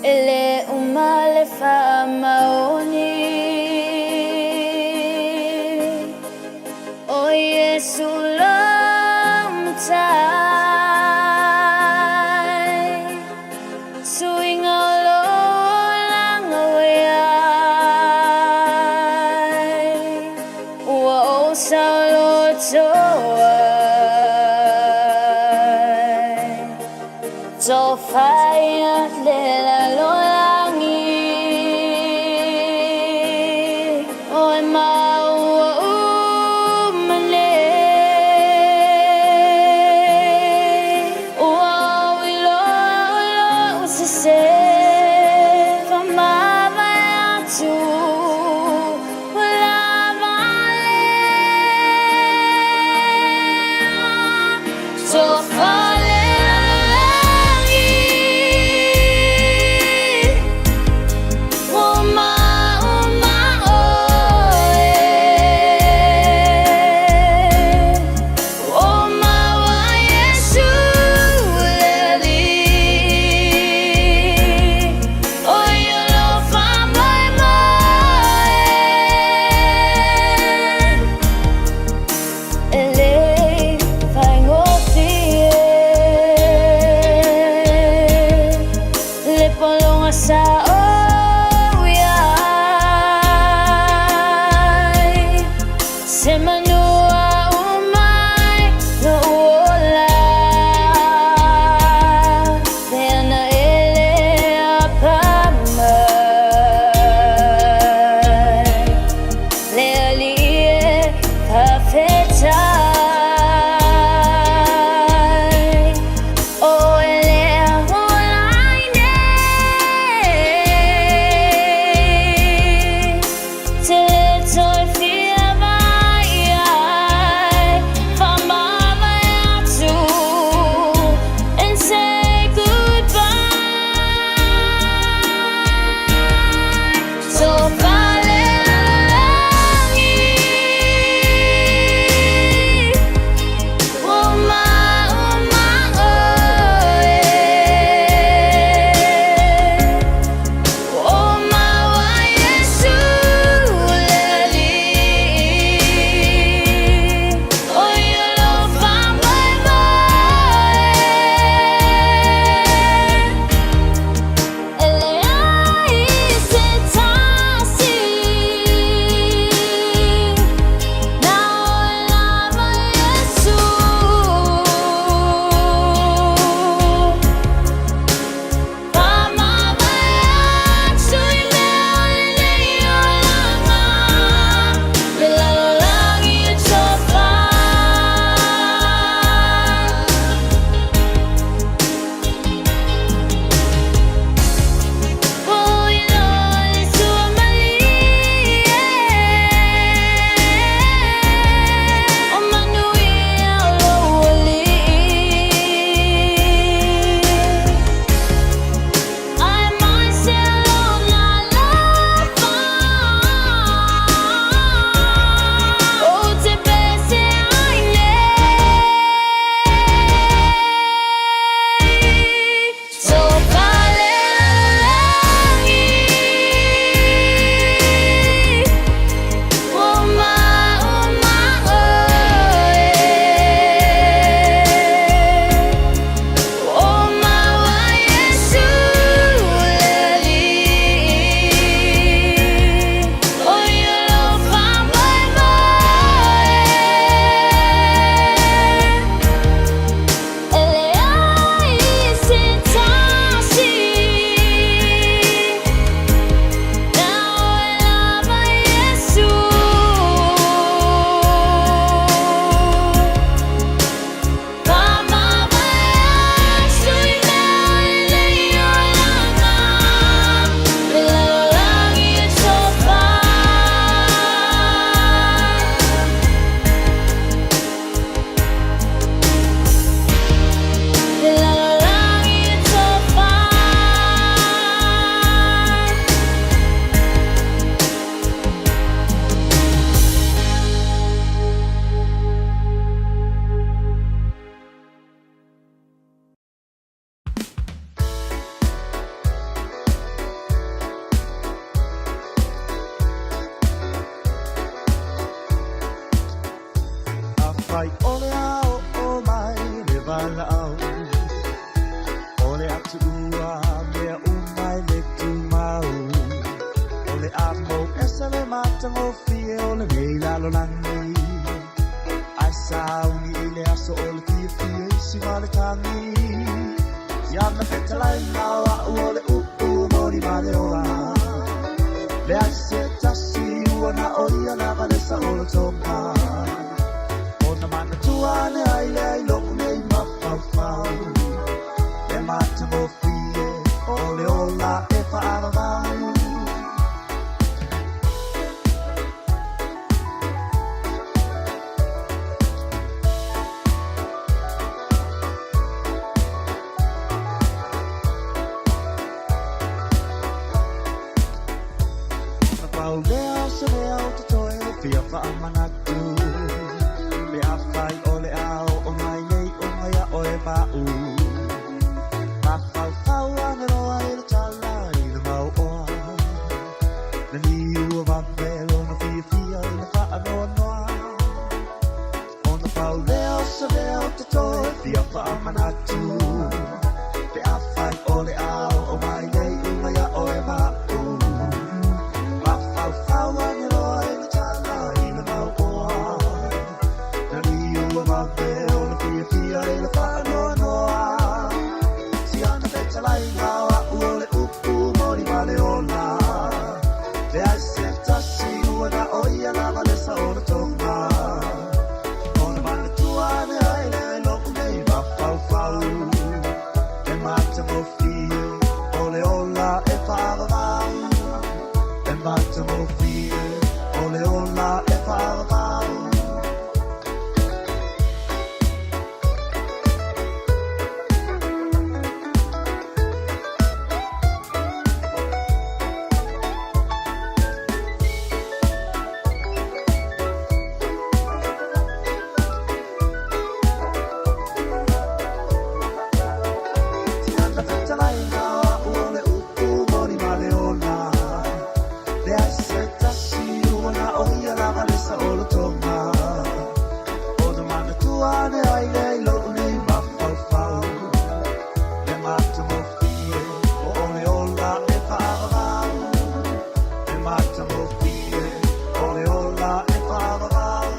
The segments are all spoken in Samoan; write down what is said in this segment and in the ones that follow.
E le uma le faamaoni. O Iesu lou Matai, Suiga o lou olaga ua i ai, Ua ou saoloto ai, Tofaia le lalolagi, O e maua uma nei, Ua ou iloa o lou sese, Faamavae atu ua lava lea. Tofa le lalolagi. afai o le a oo mai le valaau, o le a tuua mea uma e le tumau, o le a mou ese le matagofie o lenei lalolagi, ae sauni i le aso o le fiafia isi ma le tagi. Iana fetalaiga o a'u o le upu moni ma le ola, leai se tasi ua na o ia lava le saolotoga. Ona manatua ane ai lea i lo'u nei mafaufau, le matagofie o le ola e faavavau. Na pau lea o se mea o totoe fia faamanatu, pe afai o le a oo mai le iuga ia oe ma'u, mafaufau ane loa i le tala i le mauoa, nani ua vave lona fiafia i le faanoanoa. Ona pau lea o se mea o totoe fia faamanatu, pe afai o le a oo mai le iuga ia oe ma'u, mafaufau ane loa i le tala i le mauoa, nani ua vave ona fiafia i le faanoanoa. Siana fetalaiga o a'u o le upu moni ma le ola, leai se tasi ua na o ia lava le saolotoga. Ona manatua ane ai lea i lo'u nei mafaufau, le matagofie o le ola e faavavau, le matagofie o le ola e faavavau. Siana fetalaiga o a'u o le upu moni ma le ola, leai se tasi ua na o ia lava le saolotoga. Ona manatua ane ai lea i lo'u nei mafaufau, le matagofie o le ola e faavavau, le matagofie o le ola e faavavau.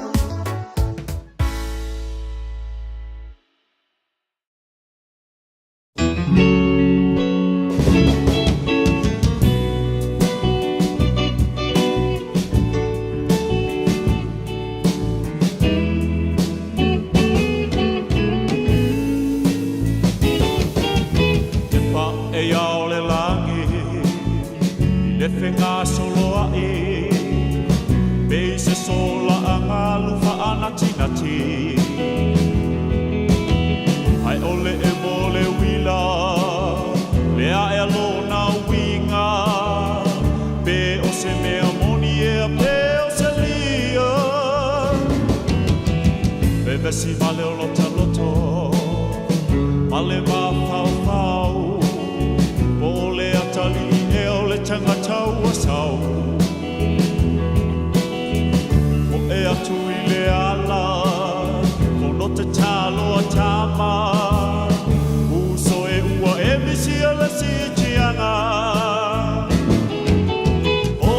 E paʻe o le lagi i le fegasoloaʻi, pei se sola agalu faanatinati, ae o le e mo le uila le aʻe lona uiga, pe o se mea moni ea pe o se lia. Vevesi ma le o lota loto ma le mafaufau, po o le atalii ea o le tagata ua sau. O e atu i le ala fono tatalo a tama, uso e ua e misia le sitiaga. O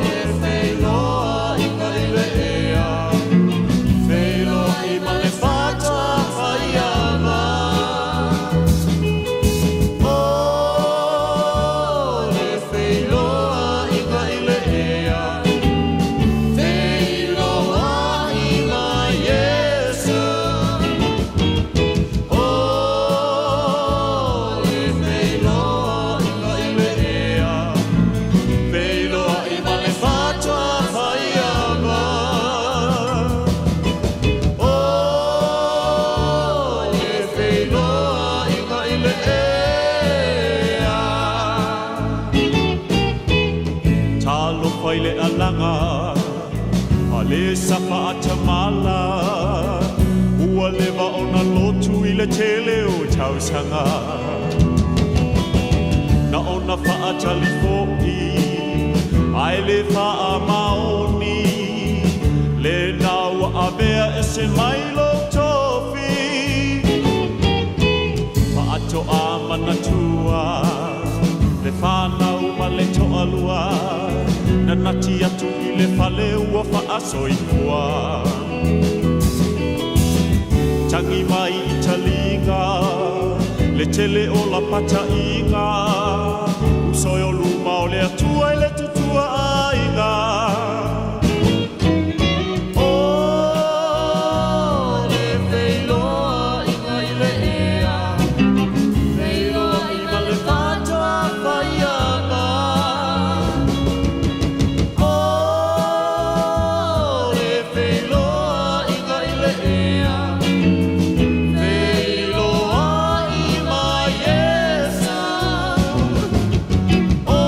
le feiloaiga i le ea, feiloai ma le fatuafaiava. O le feiloaiga i le ea, feiloai ma Iesu. O le feiloaiga i le ea, feiloai ma le fatuafaiava. O le feiloaiga i le ea. Talofa i le alaga a le safa atamala, ua leva ona lotu i le tele o tausaga, na ona faatali foʻi ae le faamaoni le na ese mai lou tofi. Faatoa manatua le fanau ma le toalua, na nati atu i le fale ua faasoifua. Tagi mai i taliga le tele o lapataiga, uso e o luma o le Atua i le tutua aiga. O le feiloaiga i le ea, feiloai ma le faatoa faiaga. O le feiloaiga i le ea, feiloai ma Iesu. O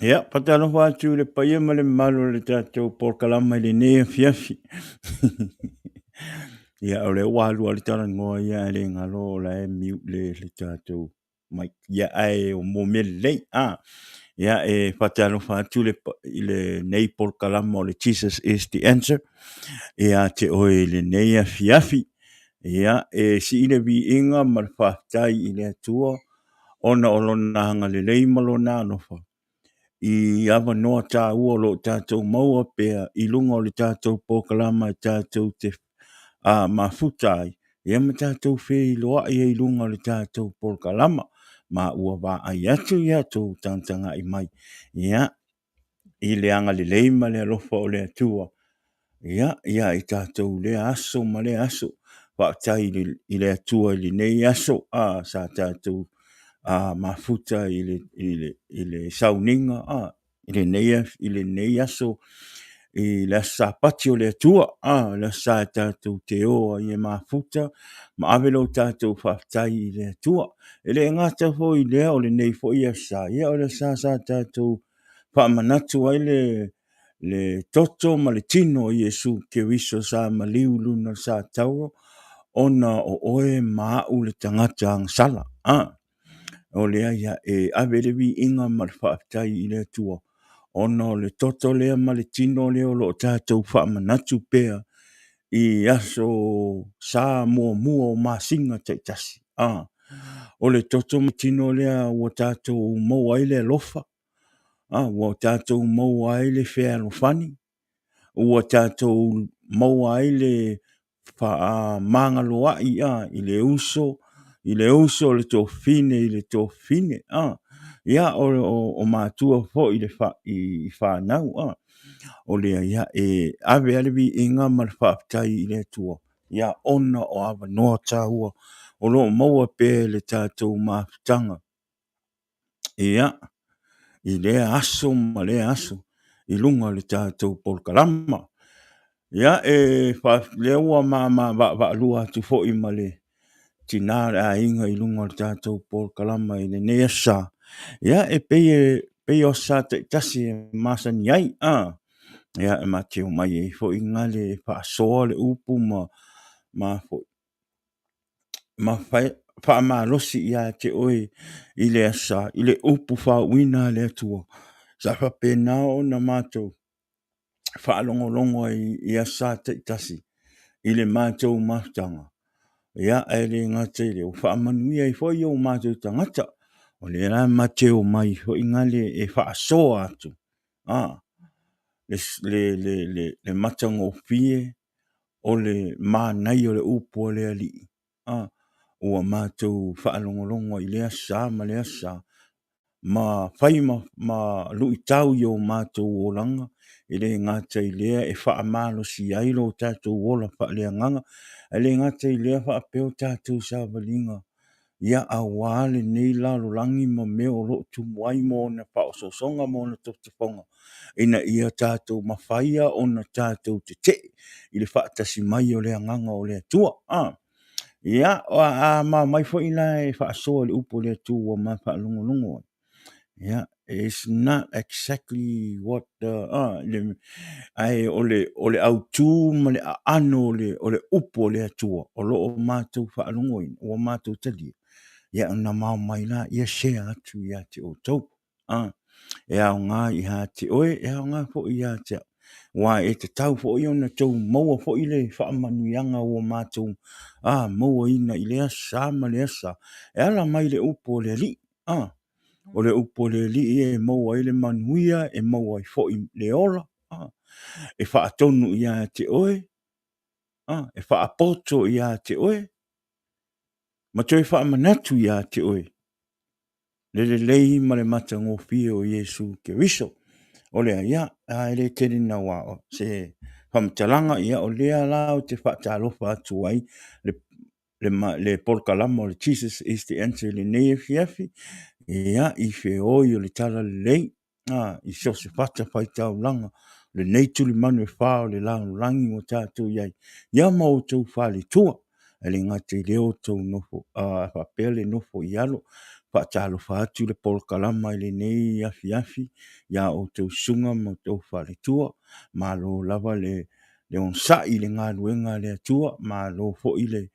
Ia, faatalofa atu i le paia ma le mamalu o le tatou polokalama i lenei afiafi. Ia, o lea ua alu lava le talanoa ia ae le galo o la e mute le tatou mic. Ia, ae mo mea lelei. Ah, ia, e faatalofa atu i lenei polokalama o le Jesus is the Answer ia te oe i lenei afiafi. Ia, e sii le viiga ma le faafetai i le Atua ona o Lona agalelei ma Lona alofa i avanoa taua o lo o tatou maua pea i luga o le tatou polokalama e tatou te mafuta ai, ia ma tatou feiloai ai i luga o le tatou polokalama. Ma ua vaai atu ia outou tagatagai mai, ia, i le agalelei ma le alofa o le Atua, ia, ia i tatou lea aso ma lea aso. Faafetai i le Atua i lenei aso, a, sa tatou mafuta i le sauniga, a, i lenei aso, i le aso Sapati o le Atua, a, le aso sa tatou te o ai e mafuta ma ave lo tatou faafetai i le Atua. E le gata foi i lea, o lenei foi aso Sa, ia o le aso Sa sa tatou faamanatu ai le toto ma le tino o Iesu Keriso sa maliu i luna o le sa tauro, ona o oe ma au le tagata agasala. A, o lea ia e ave le viiga ma le faafetai i le Atua, ona o le toto lea ma le tino lea o lo o tatou faamanatu pea i aso sa muamua o masina taitasi. A, o le toto ma tino lea ua tatou maua ai le alofa, a, ua tatou maua ai le fealofani, ua tatou maua ai le faamagaloa'i i le uso i le uso, le tofine i le tofine, ia o matua foi i fanau, o lea ia e ave lava le viiga ma le faafetai i le Atua, ia ona o avanoa taua o lo o maua pea e le tatou mafutaga. Ia, i lea aso ma lea aso i luga o le tatou polokalama. Ia, e lea ua ma vaavaalua atu foi ma le tina o le aiga i luga o le tatou polokalama i lenei aso Sa. Ia, e pei o aso Sa taitasi e masani ai, a. Ia, e ma te omai ai foi gale e faasoa le upu ma foi ma faamalosi ia te oe i le aso Sa, i le upu faauuina a le Atua. Sa faapena ona matou faalogologo ai i aso Sa taitasi i le matou mafutaga, ia, ae le gata i lea, ua faamanuia ai foi o matou tagata. O lea la ma te omai foi gale e faasoa atu le matagofie o le manaia o le upu a le Alii, a, ua matou faalogologo i lea aso Sa ma lea aso Sa, ma fai ma luitau i o matou olaga, e le gata i lea e faamalosia ai lo tatou ola faaleagaga, ae le gata i lea faapea o tatou savaliga ia aua lenei lalolagi ma mea o lo o tumu ai ma ona faaosoosoga ma ona tofotofoga, ina ia tatou mafaia ona tatou tetee i le faatasi mai o le Agaga o le Atua. A, ia, a ma omai foi la e faasoa i le upu a le Atua ua ma faalogologo ai, ia, it's not exactly what the, ae o le autu ma le aano o le upu a le Atua o lo o matou faalogoina, ua matou talia, ia ona ma omai la ia share atu ia te outou. E aoga ia te oe, e aoga foi ia te au. Aua e tatau foi ona tou maua foi le faamanuiaga ua matou mauaina i lea aso Sa ma lea aso Sa, e ala mai le upu a le Alii. O le upu a le Alii e maua ai le manuia, e maua ai foi le ola, e faatonu ia te oe, e faapoto ia te oe, ma toe faamanatu ia te oe le lelei ma le matagofie o Iesu Keriso. O lea, ia, e le tele naua se faamatalaga, ia, o lea la ou te faatalofa atu ai le polokalama o le Jesus is the Answer i lenei afiafi, ia, i feoi o le Talalelei, i so o se fatafaitaulaga, lenei tulimanu e fa o le lalolagi ua tatou i ai, ia ma outou faletua. E le gata i lea o outou nofo, faapea le nofo i alo. Faatalofa atu le polokalama i lenei afiafi iā outou susuga ma outou faletua. Malo lava le onosai i le galuega a le Atua, malo foi le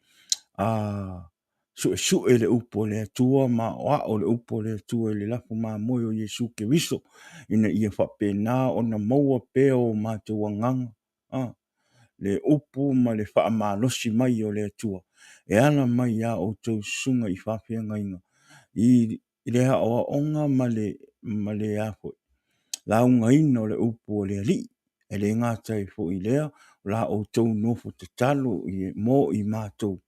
suesue le upu a le Atua ma aoao le upu a le Atua i le lafo mamoe o Iesu Keriso ina ia faapena ona maua pea o matou agaga le upu ma le faamalosi mai o le Atua e ala mai iā outou susuga i faafeagaiga i le aoaoga ma le laugaina o le upu a le Alii. E le gata ai foi i lea, o la outou nofo tatalo mo i matou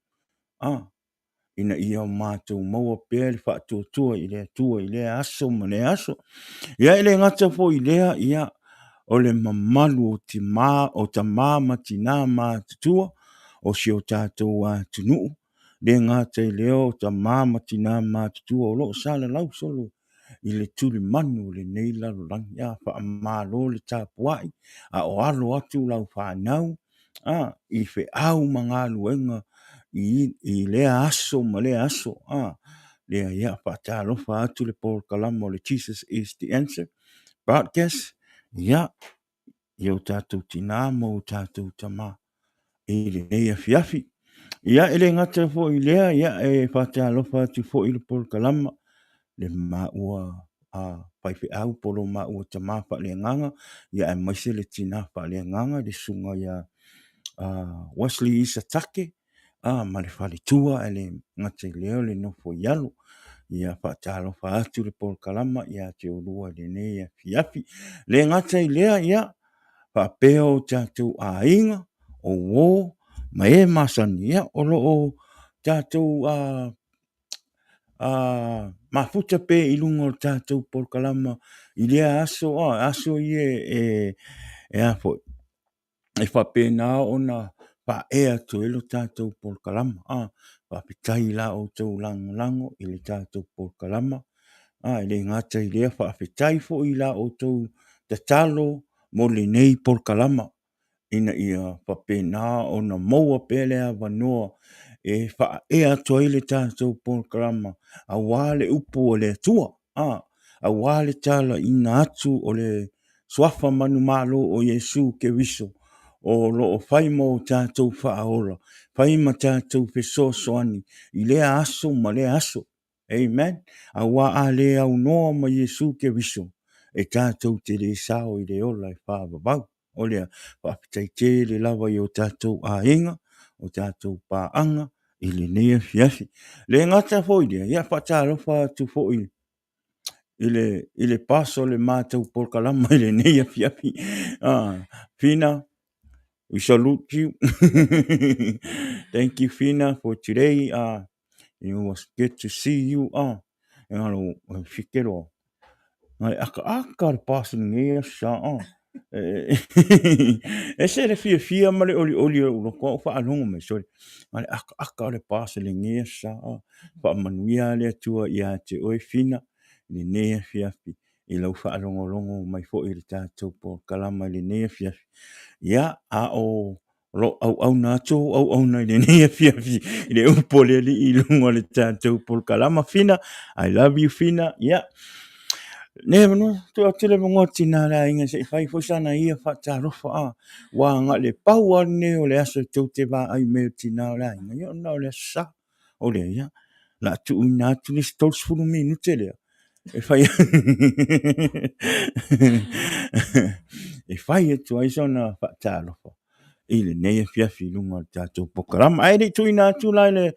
ina ia matou maua pea le faatuatua i le Atua i lea aso ma lea aso. Ia e le gata foi i lea, ia o le mamalu o tima, o tama ma tina matutua o si o tatou atunuu, le gata i lea o tama ma tina matutua o lo o salalau solo i le tulimanu o lenei lalolagi. Ia faamalo le tapuai, a o alo atu lau fanau i feau ma galuega i lea aso ma lea aso. Lea ia faatalofa atu le polokalama o le Jesus is the Answer Broadcast ia i o tatou tina ma o tatou tama i lenei afiafi. Ia e le gata foi i lea, ia e faatalofa atu foi le polokalama le maua a faifeau po o lo maua tama faaleagaga, ia aemaise le tina faaleagaga le susuga ia Wesley Isatake ma le faletua, ae le gata i lea o le nofo i alo. Ia faatalofa atu le polokalama ia te oulua i lenei afiafi. Le gata i lea, ia faapea o tatou aiga, o uo ma e masani, ia o lo o tatou mafuta pea i luga o le tatou polokalama i lea aso, aso ia e a foi, e faapena ona faaea atu ai le tatou polokalama. Faafetai i la outou lagolago i le tatou polokalama. E le gata i lea, faafetai foi i la outou tatalo mo lenei polokalama ina ia faapena ona maua pea le avanoa e faaea atu ai le tatou polokalama aua le upu a le Atua, aua le talaiina atu o le suafa manumalo o Iesu Keriso o lo o fai ma o tatou faaola, fai ma tatou fesoasoani i lea aso ma lea aso. Amen. Aua a le aunoa ma Iesu Keriso, e tatou te le sao i le ola e faavavau. O lea, faafetai tele lava i o tatou aiga, o tatou paaga i lenei afiafi. Le gata foi i lea, ia faatalofa atu foi i le paso o le matou polokalama i lenei afiafi. Fina, we salute you. Thank you, Fina, for today. It was good to see you. Engalo, whike roa. Ngai akaaka le paso lenei aso sa. Ese le fiafia ma le olioli o loko au faalogo mai sole. Ngai akaaka o le paso lenei aso sa. Faamanuia le Atua ia te oe Fina i lenei afiafi i lau faalogologo mai foi i le tatou polokalama i lenei afiafi. Ia, a o lo o auauna atu ou auauna i lenei afiafi i le upu a le Alii i luga o le tatou polokalama. Fina, I love you Fina. Ia, ne avanoa, tuu atu le avanoa tina le aiga se i fai foi sana ia faatalofa a. Ua agai le pau lava lenei o le aso e tou te vaai mai o tina o le aiga, ia ona o le aso Sa. O lea, ia, o le a tuuina atu le isi 30 minute lea e fai e fai atu ai sona faatalofa i lenei afiafi i luga o le tatou polokalama. Ae le i tuuina atu la i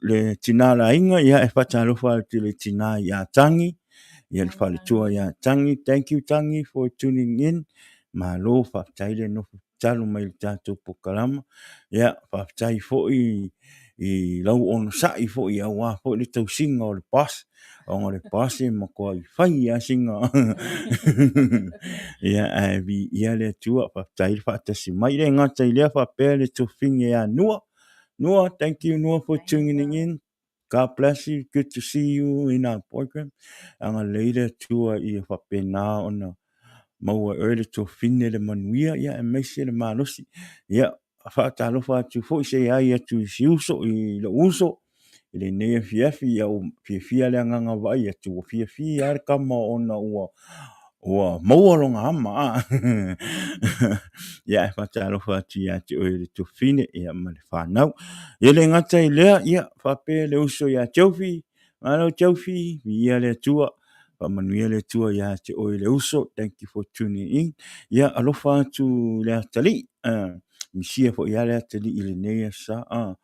le tina laina, ia e faatalofa atu i le tina ia Tangi, ia le faletua ia Tangi. Thank you Tangi for tuning in. Malo faafetai le nofo tatalo mai i le tatou polokalama. Ia, faafetai foi i lau onosai foi aua foi le tausiga o le boss, ona o le boss e matuai fai lava sina ia, ae viia le Atua, faafetai le faatasi mai. E le gata i lea, faapea le tofiga ia Nua. Nua, thank you Nua for tuning in. God bless you. Good to see you in our program. Agalelei le Atua ia faapena ona maua e oe le tofine le manuia, ia aemaise le malosi. Ia, faatalofa atu foi se ai atu i si uso, i lou uso. i lenei afiafi, ia ua fiafia le agaga vaai atu, ua fiafia lava le tama ona ua ua maua lona ama a. Ia e faatalofa atu ia te oe le tuafafine ia ma le fanau. Ia le gata i lea, ia faapea le uso ia Teufi, malo Teufi, viia le Atua, faamanuia le Atua ia te oe le uso, thank you for tuning in. Ia alofa atu le atalii, misia foi lava le atalii i lenei aso Sa,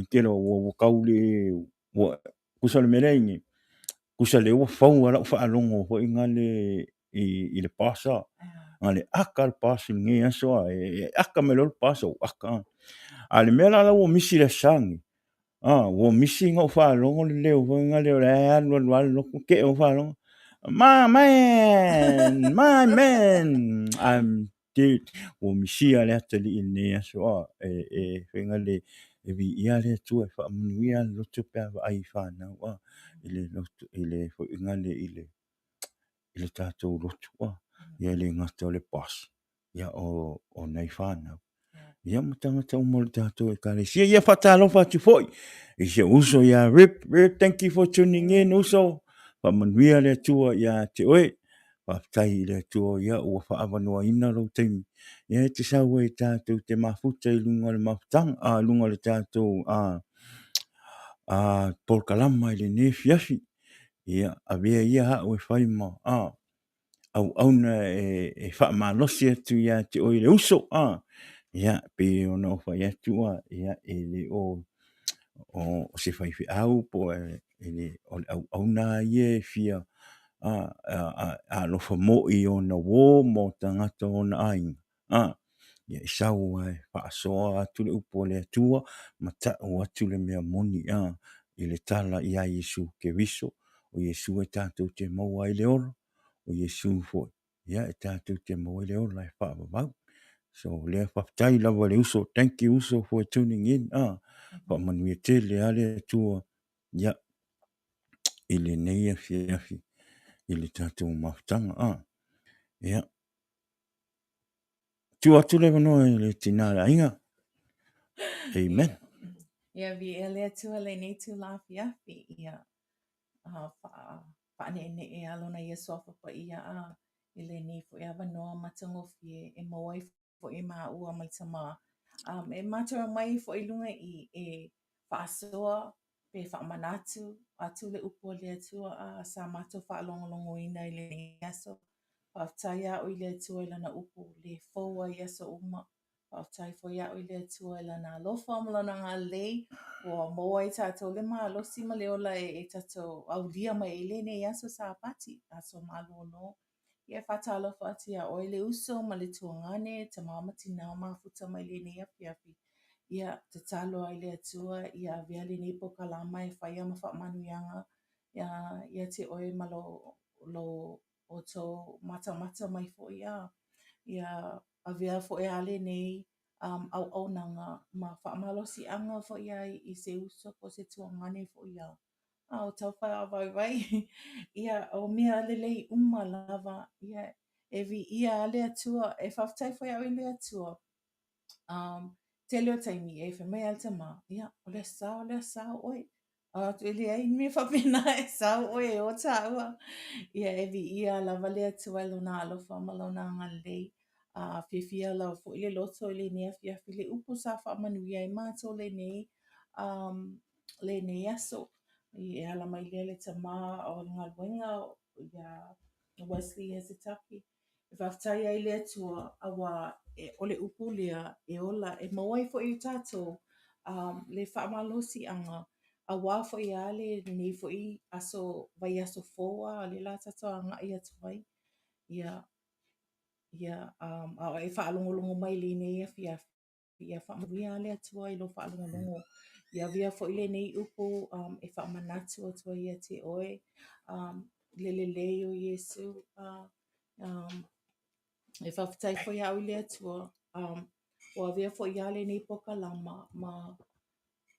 tele ua tau le, ua tusa o le mea lea i tusa lea ua fau lava lau faalogo foi gale i le pasa. Na le aka le pasa i lenei aso a, e aka mai loa le pasa ua aka lava. A o le mea la la ua misi i le aso Sa lenei, ua misi ona ou faalogo le leo foi lea o la e alu alu lava le lotu, te i ua faalogo, my man, my man, I'm Dude, ua misia le atalii i lenei aso a, e faiga le, e viia le Atua e faamanuia le loto pe a vaai i fanau a, i le loto, i le foi le, i le, i le tatou lotu a, ia e le gata o le boss, ia o, o nai fanau. Ia ma tagata uma o le tatou ekalesia. Ia faatalofa atu foi i si ou uso ia Rip. Rip, thank you for tuning in, uso. Faamanuia le Atua ia te oe. Faafetai i le Atua ia ua faaavanoaina lou taimi. Ia e te sau ai tatou te mafuta i luga o le mafutaga, a luga o le tatou a, a polokalama i lenei afiafi. Ia avea ia au e fai ma a auauna e faamalosi atu ia te oe le uso, a ia pei ona ou fai atu a, ia e le o o se faifeau po o le o le auauna ia e fia alofa moi i ona uo ma tagata o ona aiga, a ia e sau lava e faasoa atu le upu a le Atua ma tau atu le mea moni a i le tala ia Iesu Keriso, o Iesu e tatou te maua ai le ola, o Iesu foi ia e tatou te maua ai le ola e faavavau. So lea faafetai lava le uso, thank you uso for tuning in, a faamanuia tele lava le Atua ia i lenei afiafi i le tatou mafutaga a. Ia tuu atu le avanoa i le tinā o le aiga. Amen. Ia, viia le Atua lenei itula afiafi, ia, a wha, whaaneenee a lona ia suafa paia a i lenei foi avanoa matagofie e maua ai foi e māua ma le tamā. Um, e mātou mai foi i lunga i e faasoa pe faamanatu atu le upu a le Atua a sa matou faalogologoina i lenei aso. Faafetai ia oe i le Atua i lana upu le fou ai i aso uma. Faafetai foi ia oe i le Atua i lana alofa ma lona agalelei ua maua ai tatou le malosi ma le ola e, e tatou aulia mai ai lenei aso Sapati, aso malolo. Ia e faatalofa atu iā ʻoe le uso ma le tuagane, tamā ma tinā mafuta mai lenei afiafi. Ia, tatalo ai le Atua ia avea lenei polokalama e faia ma faamanuiaga ia, ia te ʻoe ma lo, lo ʻoutou matamata mai foi a. Ia avea foi a lenei um, auaunaga ma faamalosiʻaga foi ai i se uso po o se tuagane foi iā. A o tau whaavaivai, ia, o mea lelei uma lava, ia, e viia a le Atua, e faafetai foi au i le Atua. Um, tele o taimi, e fai mai a le tamā, ia, o le Aso Sa, o le Aso Sa ʻoe. A atu e leai ni mea faapena e sau ʻoe e o tāua. Ia, e viia lava le Atua i lona alofa ma lona agalelei. A fiafia lava foi le loto i lenei afiafi, le upu sa faamanuia ai mātou lenei, um, lenei aso. E ala mai lea le tamā o le galuega iā Wesley Hesetaki. E faafetai ai le Atua auā e, o le upu lea e ola e maua ai foi e tatou um, le faamalosiʻaga auā foi a lenei foi aso vaiaso fou a lea la tatou agaʻi atu ai. Ia, ia um, a e faalogologo mai lenei afiafi Ia faamanuia le Atua i lou faalogologo. Ia avea foi lenei upu um, e faamanatu atu ai ia te oe um, le lelei o Iesu. Uh, um, e faafetai foi au i le Atua. Um, ua avea foi ia lenei polokalama ma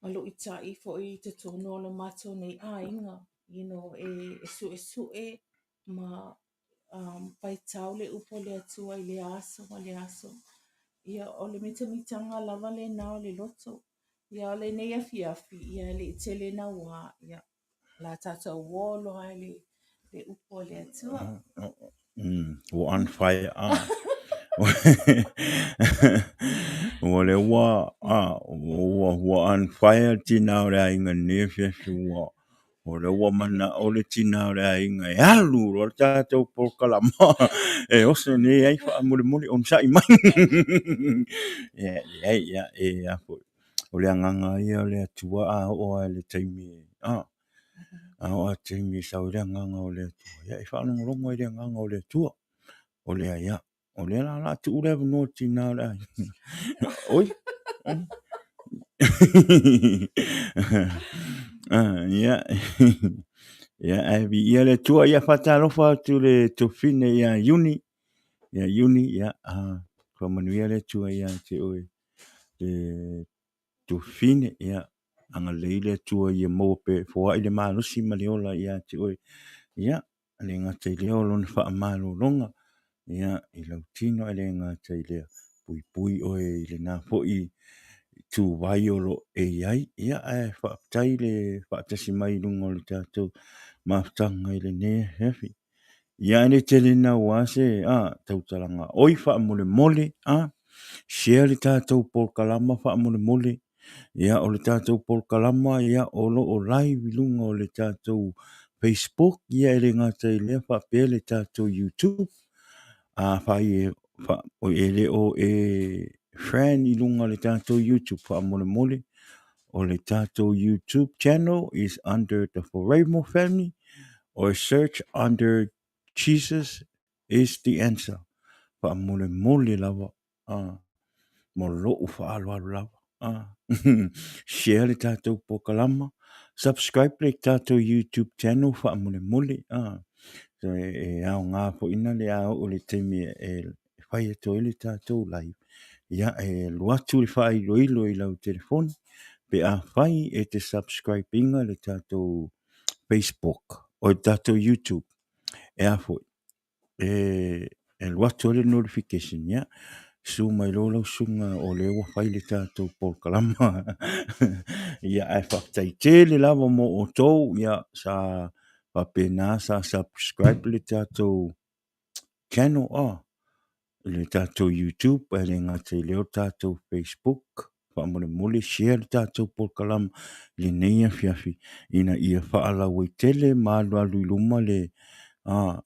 ma luʻitaʻi foi i totonu o lo matou nei ʻaiga, you know, e, e suʻesuʻe ma um, faitau le upu a le Atua i lea aso ma lea aso. Ia, o le mitamitaga lava lena o le loto. Ia, o lenei afiafi, ia, e le i tele naua, ia, la tātou uō loa i le, le upu a le Atua. Ua on fire, ah. Ua le ua, ah, ua, ua on fire tina o le aiga nei afiafi ua, o lea ua manao le tina o le aiga e alu loa le tatou polokalama e oso nei ai faamolemole onosai mai. Ia, leai, ia, e a foi, o le agaga ia o le Atua a oo lava i le taimi, a, a oo lava i le taimi e sau ai le agaga o le Atua, ia e faalogologo ai i le agaga o le Atua. O lea, ia, O lea la o le a tuu le avanoa i le tina o le aiga. Oi. Ah, ia. Ia, ae viia le Atua. Ia, faatalofa atu le tofine ia Iuni. Ia Iuni, ia, ah, faamanuia le Atua ia te oe. Le tofine, ia, agalelei le Atua ia maua pea foai le malosi ma le ola ia te oe. Ia, e le gata i lea o lona faamalologa ia i lau tino, e le gata i lea, puipui oe i lena foi ituvai o lo o e i ai. Ia, ae faafetai le faatasi mai i luga o le tatou mafutaga i lenei afiafi. Ia, e le tele naua se a tautalaga oi faamolemole, a share le tatou polokalama faamolemole. Ia, o le tatou polokalama, ia, o lo o live i luga o le tatou Facebook, ia, e le gata i lea, faapea le tatou YouTube. Afai e, fa, e le o e friend i luga o le tatou YouTube, faamolemole, o le tatou YouTube channel is under the Foraimo family or search under Jesus is the answer. Faamolemole lava. Ah, mo lo'u faaaloalo lava. Ah, share le tatou polokalama, subscribe le tatou YouTube channel faamolemole. Ah, so e, e aoga foi na le a oo le taimi e, e fai atu ai le tatou live. Ia, e alu atu le faailoilo i lau telefoni pe afai e te subscribe ina le tatou Facebook o le tatou YouTube. E a foi, e alu atu ai le notification, ia, susu mai loa lau susuga o lea ua fai le tatou polokalama. Ia, ae faafetai tele lava mo outou, ia, sa faapena sa subscribe le tatou channel, ah, le tatou YouTube, ae le gata i lea o le tatou Facebook. Faamolemole share le tatou polokalama i lenei afiafi ina ia faalauaitele ma alualu i luma le a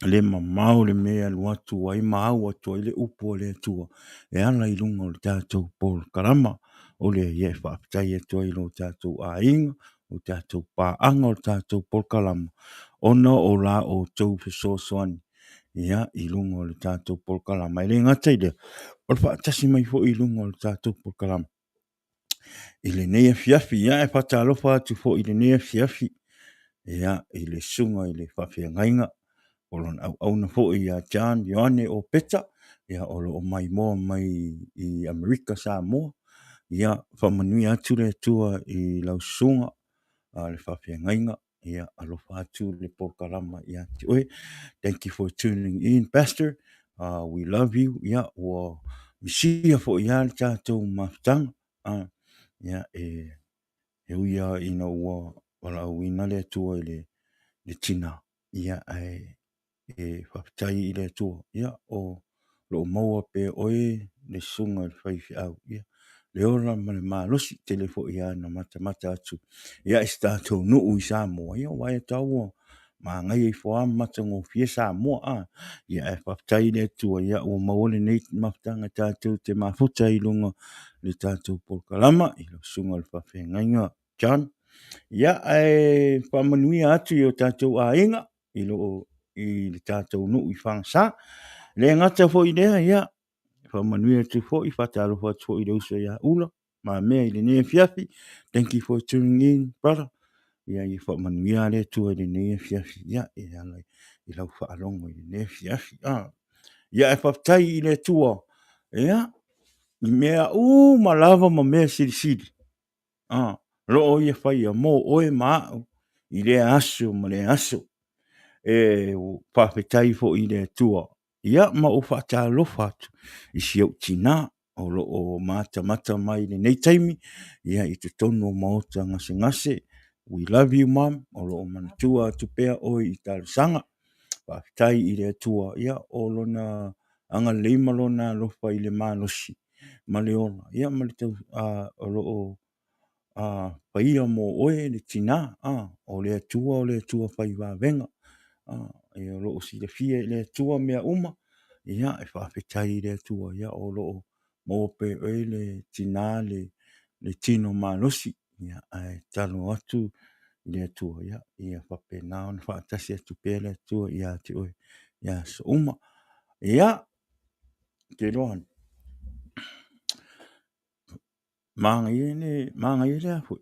le mamao le mea e alu atu ai ma au atu ai le upu a le Atua e ala i luga o le tatou polokalama. O lea ia e faafetai atu ai i lo tatou aiga, o tatou paaga o le tatou polokalama ona o la outou fesoasoani ia i luga o le tatou polokalama. E le gata i lea, o le faatasi mai foi i luga o le tatou polokalama i lenei afiafi. Ia, e faatalofa atu foi i lenei afiafi ia, i le susuga i le faafeagaiga o lona auauna foi ia John Ioane Opeta, ia, o lo o maimoa mai i Amerika Samoa. Ia, faamanuia atu le Atua i lau susuga le faafeagaiga. Ia, alofa atu le polokalama ia te oe. Thank you for tuning in, Pastor. We love you. Ia, ua misia foi lava le tatou mafutaga. Ia, e, e ui lava ina ua valaauina le Atua i le, le tina, ia, ae e faafetai i le Atua, ia, o lo o maua pea oe le susuga i le faifeau, ia, le ola ma le malosi, tele foi lava ina matamata atu ia i si tatou nuu i Samoa, ia ua e tau ua manaia ifo lava ma matagofie Samoa, a, ia, ae faafetai i le Atua, ia, ua maua lenei mafutaga tatou te mafuta i luga le tatou polokalama i lau susuga i le faafeagaiga John. Ia, ae faamanuia atu i o tatou aiga i loo i le tatou nuu i Fagasa. Le gata foi i lea, ia, faamanuia atu foi, faatalofa atu foi i le uso ia Ula, mamea i lenei afiafi. Thank you for tuning in, brother. Ia, ia faamanuia le Atua i lenei afiafi. Ia, e ala i lau faalogo i lenei afiafi. Ah. Ia, e faafetai i le Atua. Ia, i mea uma lava ma mea silisili. Ah, lo o ia faia mō oe ma aʻu i lea aso ma lea aso. E faafetai foi i le Atua. Ia, ma ou faatalofa atu i si ou tinā. o lo o matamata mai i lenei taimi, ia, i totonu o maota gasegase. We love you mom, o lo o manatua atu pea oe i talosaga. Faafetai i le Atua, ia, o lona agalelei ma lona alofa i le malosi ma le ola, ia, ma le tau, a, o lo o a, faia mo oe le tina, a, o le Atua o le Atua fai vavega, a, ia, o lo o silafia e le Atua mea uma, ia, e faafetai i le Atua, ia, o lo o maua pea e oe le tina le, le tino malosi, ia, ae tatalo atu i le Atua, ia, ia faapena ona faatasi atu pea le Atua ia te oe i aso uma. Ia, te iloa, Manaia le, manaia le a foi.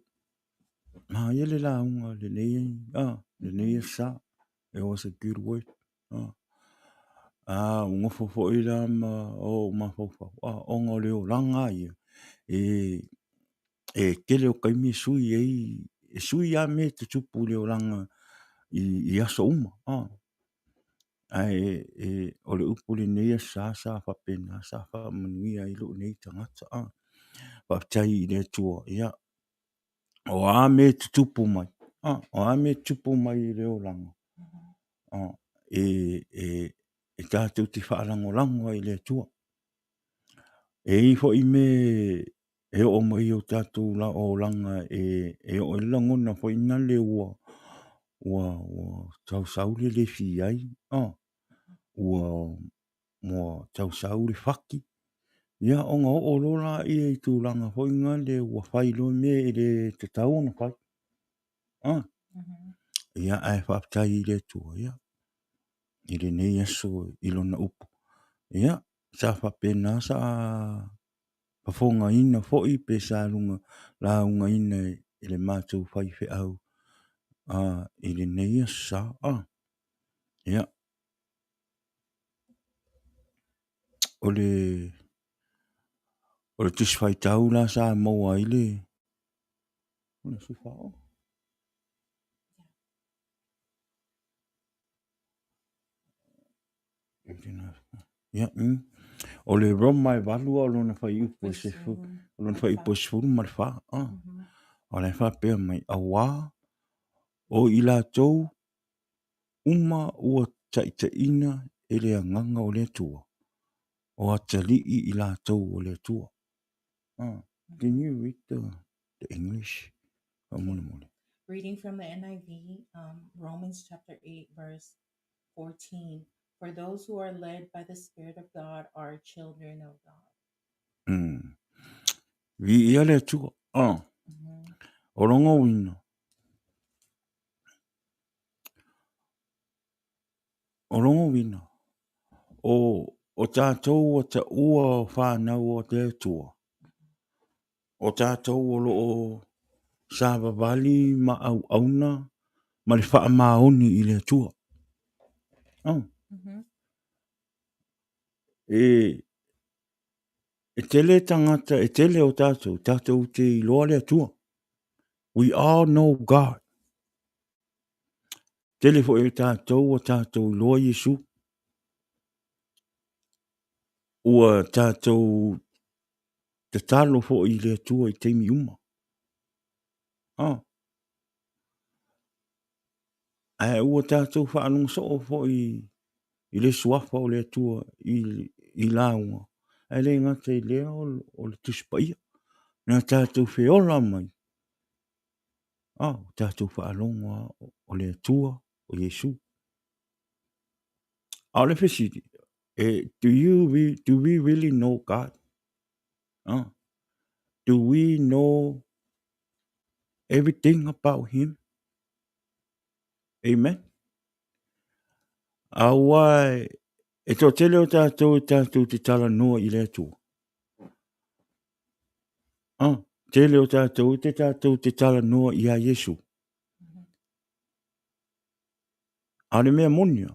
Manaia le lauga lenei, ah, lenei sa. It was a good word. Ah, ah ua nofo foi la ma o mafaufau. Ah, ona o le olaga ia, e, e tele o taimi e sui ai, e sui lava mea e tutupu i le olaga i, i aso uma. Ah. Ae e, o le upu lenei a sa, sa faapena, sa faamanuia ai lou nei tagata. Ah. Faafetai i le Atua, ia, o a mea e tutupu mai, ah, o a mea e tutupu mai i le olaga, ah, e, e, e tatou te faalagolago ai i le Atua. E i ai foi mea e oo mai i o tatou olaga e, e oo ai le lagona foi nale ua, ua, ua sausau le le fia ai, ah, ua, ua sausau le fati, ia ona oo loa lea i tulaga foi nale ua fai loa mea e le tatau ona fai. Ah. Ia, ae faafetai i le Atua, ia, i lenei aso i lona upu. Ia, sa faapena sa fofogaina foi pe sa luga laugaina e le matou faifeau i lenei aso sa. Ah. Ia, o le, o le Tusi Faitau la sa maua ai le, o le Aso 14. Ia, mm. O le Roma e valu a o lona fuaiupu e sefu, o lona fuaiupu e 14. Ah. O la e faapea mai, auā o i latou uma ua taitaiina e le Agaga o le Atua, o atalii i latou o le Atua. Ah. Can you read the, the English? Faamolemole. Reading from the NIV, um, Romans chapter 8, verse 14. For those who are led by the Spirit of God are children of God. Mm. Viia le Atua. Ah. O lona uiga. O lona uiga, o, o tatou ua taua o fanau o te Atua, o tatou o lo o savavali ma auauna ma le faamaoni i le Atua. Oh. Mm -hmm. E, e tele tagata, e tele o tatou, tatou te iloa le Atua. We all know God. Tele foi o tatou ua tatou iloa Iesu. Ua tatou tatalo foi i le Atua i taimi uma. Oh. Ae ua tatou faalogo soo foi i le suafa o le Atua i, i lauga. Ae le gata i lea o, o le Tusi Paia. Na tatou feola mai. Ah, o tatou faalogo lava o le Atua, o Iesu. A o le fesili, e, do you re, do we really know God? Ah, do we know everything about him? Amen. Aua e toatele o tatou e tatou te talanoa i le Atua. Ah, tele o tatou e te tatou te talanoa iā Iesu. A o le mea moni a,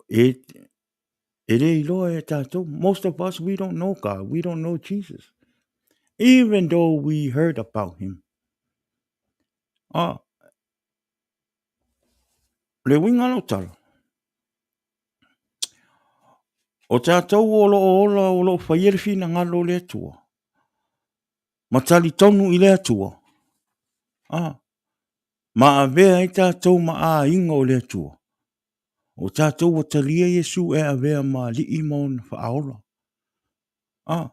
e, e le iloa e tatou. Most of us, we don't know God. We don't know Jesus. Even though we heard about him. Ah, le uiga o lau tala, O tatou o lo o ola o lo o faia le finagalo o le Atua, ma talitonu i le Atua, a, ma avea ai tatou ma aiga o le Atua, o tatou ua talia Iesu e avea ma Alii ma ona Faaola. A,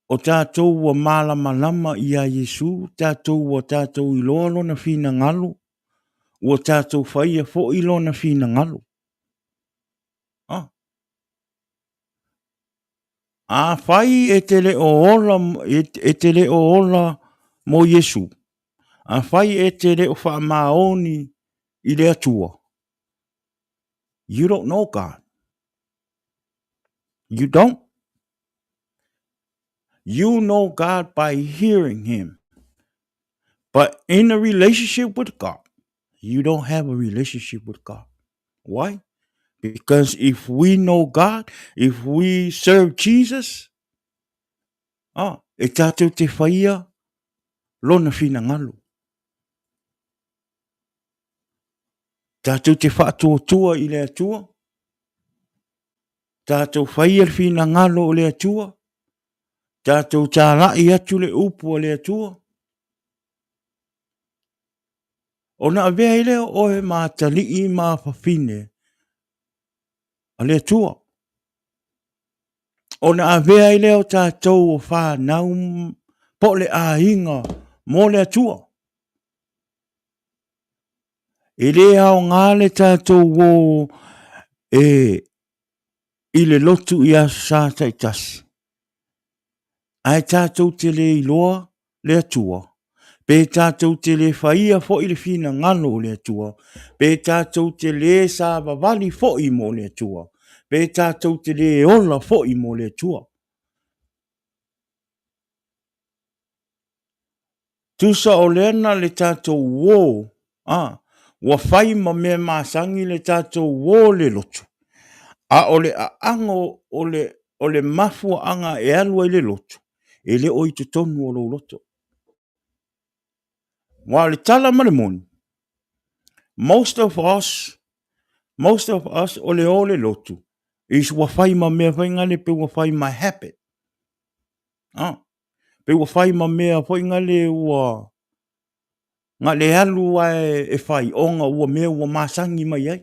o tatou ua malamalama iā Iesu, tatou ua tatou iloa lona finagalo, ua tatou faia foi lona finagalo. A, afai e te le o ola, e te le o ola mo Iesu, afai e te le o faamaoni i le Atua, you don't know God. You don't. You know God by hearing him. But in a relationship with God, you don't have a relationship with God. Why? Because if we know God, if we serve Jesus, ah, e tātou te whaia lona whinangalo. Tātou te whaatuatua i le Atua, tātou whaia le whinangalo o le Atua, tātou tālai atu le upu a le Atua, Ona avea ai lea o oe ma atalii ma afafine a le Atua. Ona avea ai lea o tatou o whanau po o le aiga mo le Atua. E le aoga le tatou o e i le lotu i Aso Sa taitasi. Ae tatou te le iloa le Atua, pe tatou te le faia foi le finagalo o le Atua, pe tatou te le savavali foi mo le Atua, pe tatou te le ola foi mo le Atua. Tusa o lea na le tatou uō, a, ua fai ma mea masani le tatou uō le lotu, a o le aago o le, o le mafuaaga e alu ai le lotu, e le o i totonu o lou loto. Aua o le tala ma le moni, most of us, most of us o le o le lotu, is ua fai ma mea foi ngale pe ua fai ma habit. Ah. Pe ua fai ma mea foi ngale ua na le alu ae e fai ona ua mea ua masani mai ai.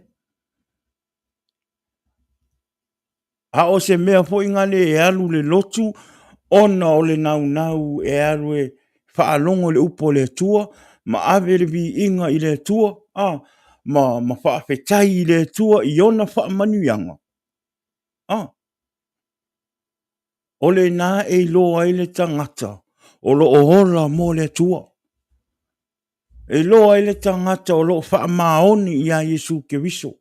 A o se mea foi ngale e alu le lotu ona o le naunau e alu e faalogo i le upu a le Atua ma ave le viiga i le Atua, a, ma, ma faafetai i le Atua i ona faamanuiaga. A, O lena e iloa ai le tagata o lo o ola mo le Atua. E iloa ai le tagata o lo o faamaoni iā Iesu Keriso.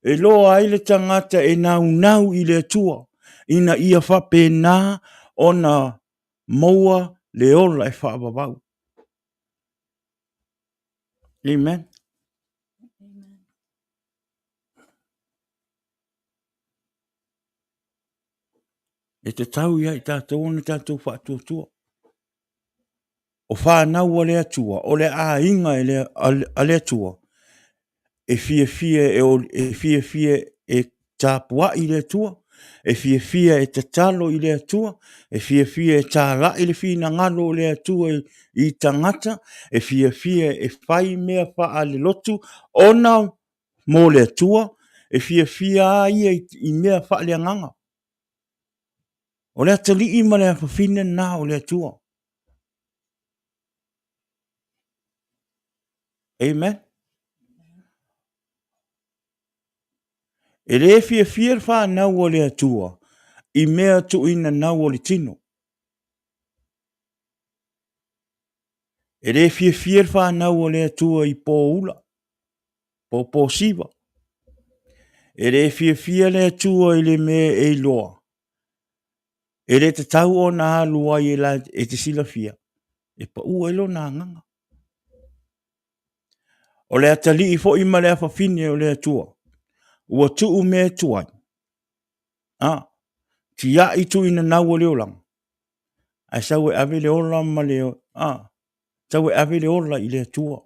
E iloa ai le tagata e naunau i le Atua ina ia faapena ona maua le ola e faavavau. Amen. Amen. E tatau ia i tatou ona tatou faatuatua. O whanau a le Atua, o le aiga e le, a le Atua, e fiafia e, e fiafia e tapuai i le Atua, e fiafia e tatalo i le Atua, e fiafia e tālai le finagalo o le Atua i, i tagata, e fiafia e fai mea faalelotu ona mo le Atua, e fiafia lava ia i mea faaleagaga. O le atalii ma le afafine lena o le Atua. Amen. E le fiafia le whanau o le Atua i mea tuuina nau o le tino. E le fiafia le whanau o le Atua i pō ula. Pōpō siva. E le fiafia le Atua i le mea e iloa. E le tatau ona alu ai e, la, e te silafia, e paʻu ai lona agaga. O le atalii foi ma le afafine o le Atua, ua tuu mea tuai. A, tiai tuuina nau o le olaga, ae sau e ave le ola ma le, a, sau e ave le ola i le Atua.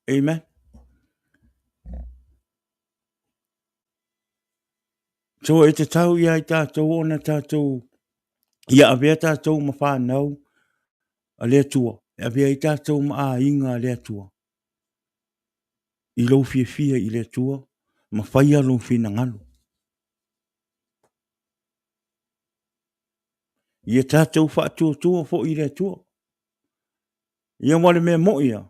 Amen. So e tatau ia i tātou ona tātou ia avea tātou ma whānau a le Atua, e avea i tātou ma āinga a le Atua. I lou fiafia i le Atua, ma whaia lou finagalo. Ia tātou whaatuatua fo i le Atua. Ia aua le mea moi ia,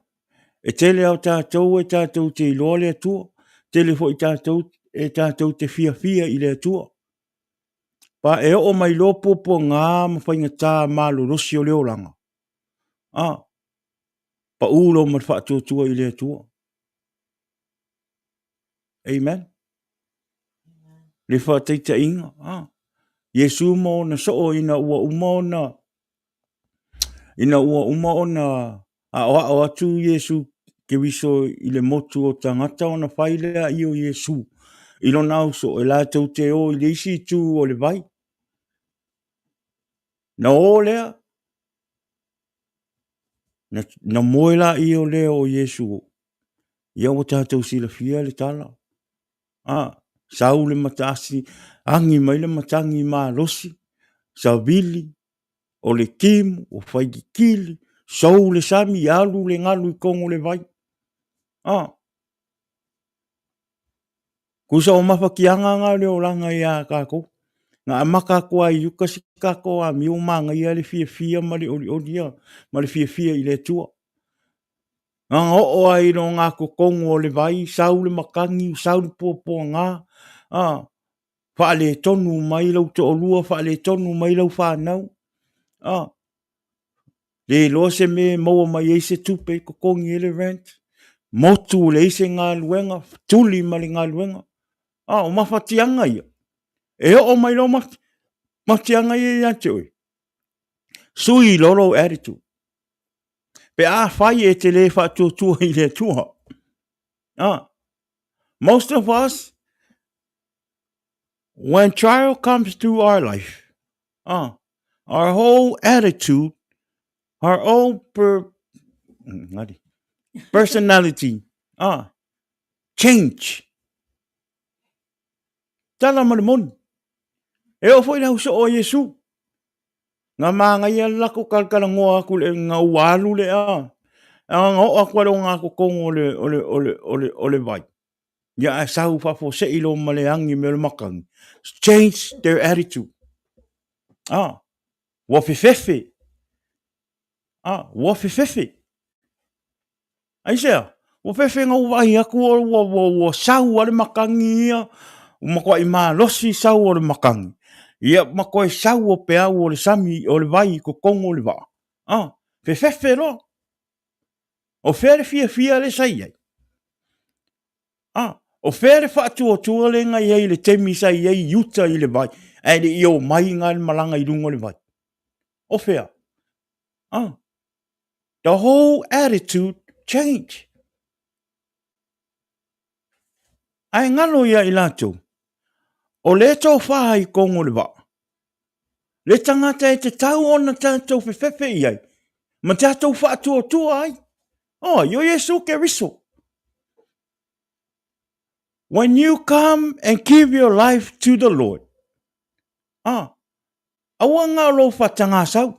e tele ao tātou e tātou te iloa le Atua, tele foi tātou e tātou te fiafia i le Atua. Pa e oo mai loa puapuaga ma faigata malolosi o le olaga, a, paʻū loa ma le faatuatua i le Atua. Amen. Le faataitaiga, a, Iesu ma ona soo ina ua uma ona Ina ua uma ona aʻoaʻo atu Iesu Keriso i le motu o tagata ona fai lea i o Iesu i lona auso e latou te o i le isi itu o le vai. Na o lea, na, na moe laia o lea o Iesu. Ia ua tatou silafia le tala. A, sau le mataasi, agi mai le matagi malosi, savili, o le timu, o faikikili, sou le sami, alu le galu i kogo o le vai. A, kusa o mafatiaga nga o le olaga iā kākou. Na amata atu lava i uka si kākou amio manaia le fiafia ma le olioli ia, ma le fiafia i le Atua. Na ona oo lava i lona totonu o le vai, sau le matagi, sau le puapuaga, a, faaletonu mai lou toalua, faaletonu mai lau fanau, a, le iloa se mea e maua mai ai se tupe e totogi ai le rent, motu leai se galuega, tuli ma le galuega. A, o mafatiaga ia, e oo mai loa mafatiaga ia ia te oe, sui loa lou attitude. Pe afai e te le faatuatua i le Atua. Ah, most of us, when trial comes to our life, our whole attitude, our whole per, ngari, personality, change. Tala ma le moni. E oo foi le au soo a Iesu. Nga māngaia le lako kalakalagoa aku le nga ua alu le a. A nga oo aku ale o ngā kokongo o le, o le, o le, o le, o le vai. Ia ae sau faafuasei loa ma le agi me o le matagi. Change their attitude. Ah, ua fefefe. Ah, ua fefefe. Aisea? Ua fefe na ua vaai atu ua, ua, ua, ua sau a le matagi ia, ua matuai malosi sau o le matagi. Ia ma toe sau o peau o le sami o le vai i totonu o le vaa. Ah, fefefe loa. O fea le fiafia le sa i ai? Ah, o fea le faatuatua le na i ai i le taimi sa i ai i uta i le vai, ae le i omai nga le malaga i luga o le vai? O fea? Ah, the whole attitude change. Ae ngalo ia i latou, o le tofā i tonu o le vaa, le tagata e tatau ona tatou fefefe i ai, ma tatou faatuatua ai. Oh, i o Iesu Keriso. When you come and give your life to the Lord, ah, aua ngā o lou whatagasau,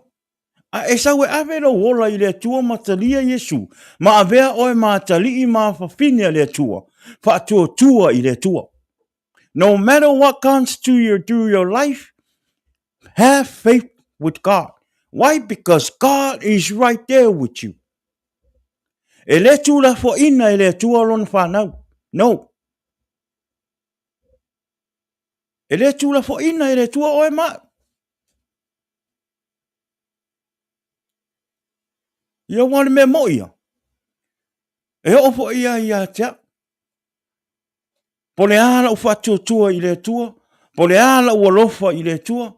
a e sau e ave lou ola i le Atua ma talia Iesu, ma avea oe ma atalii ma afafine a le Atua, faatuatua i le Atua. No matter what comes to you through your life, have faith with God. Why? Because God is right there with you. E le tulafoaina e le Atua lona whanau. No. E le tulafoaina e le Atua oe ma. Ia ua le mea moi ia. E oo foi ia ia te au. Po le a lau faatuatua i le Atua, po le a lau alofa i le Atua,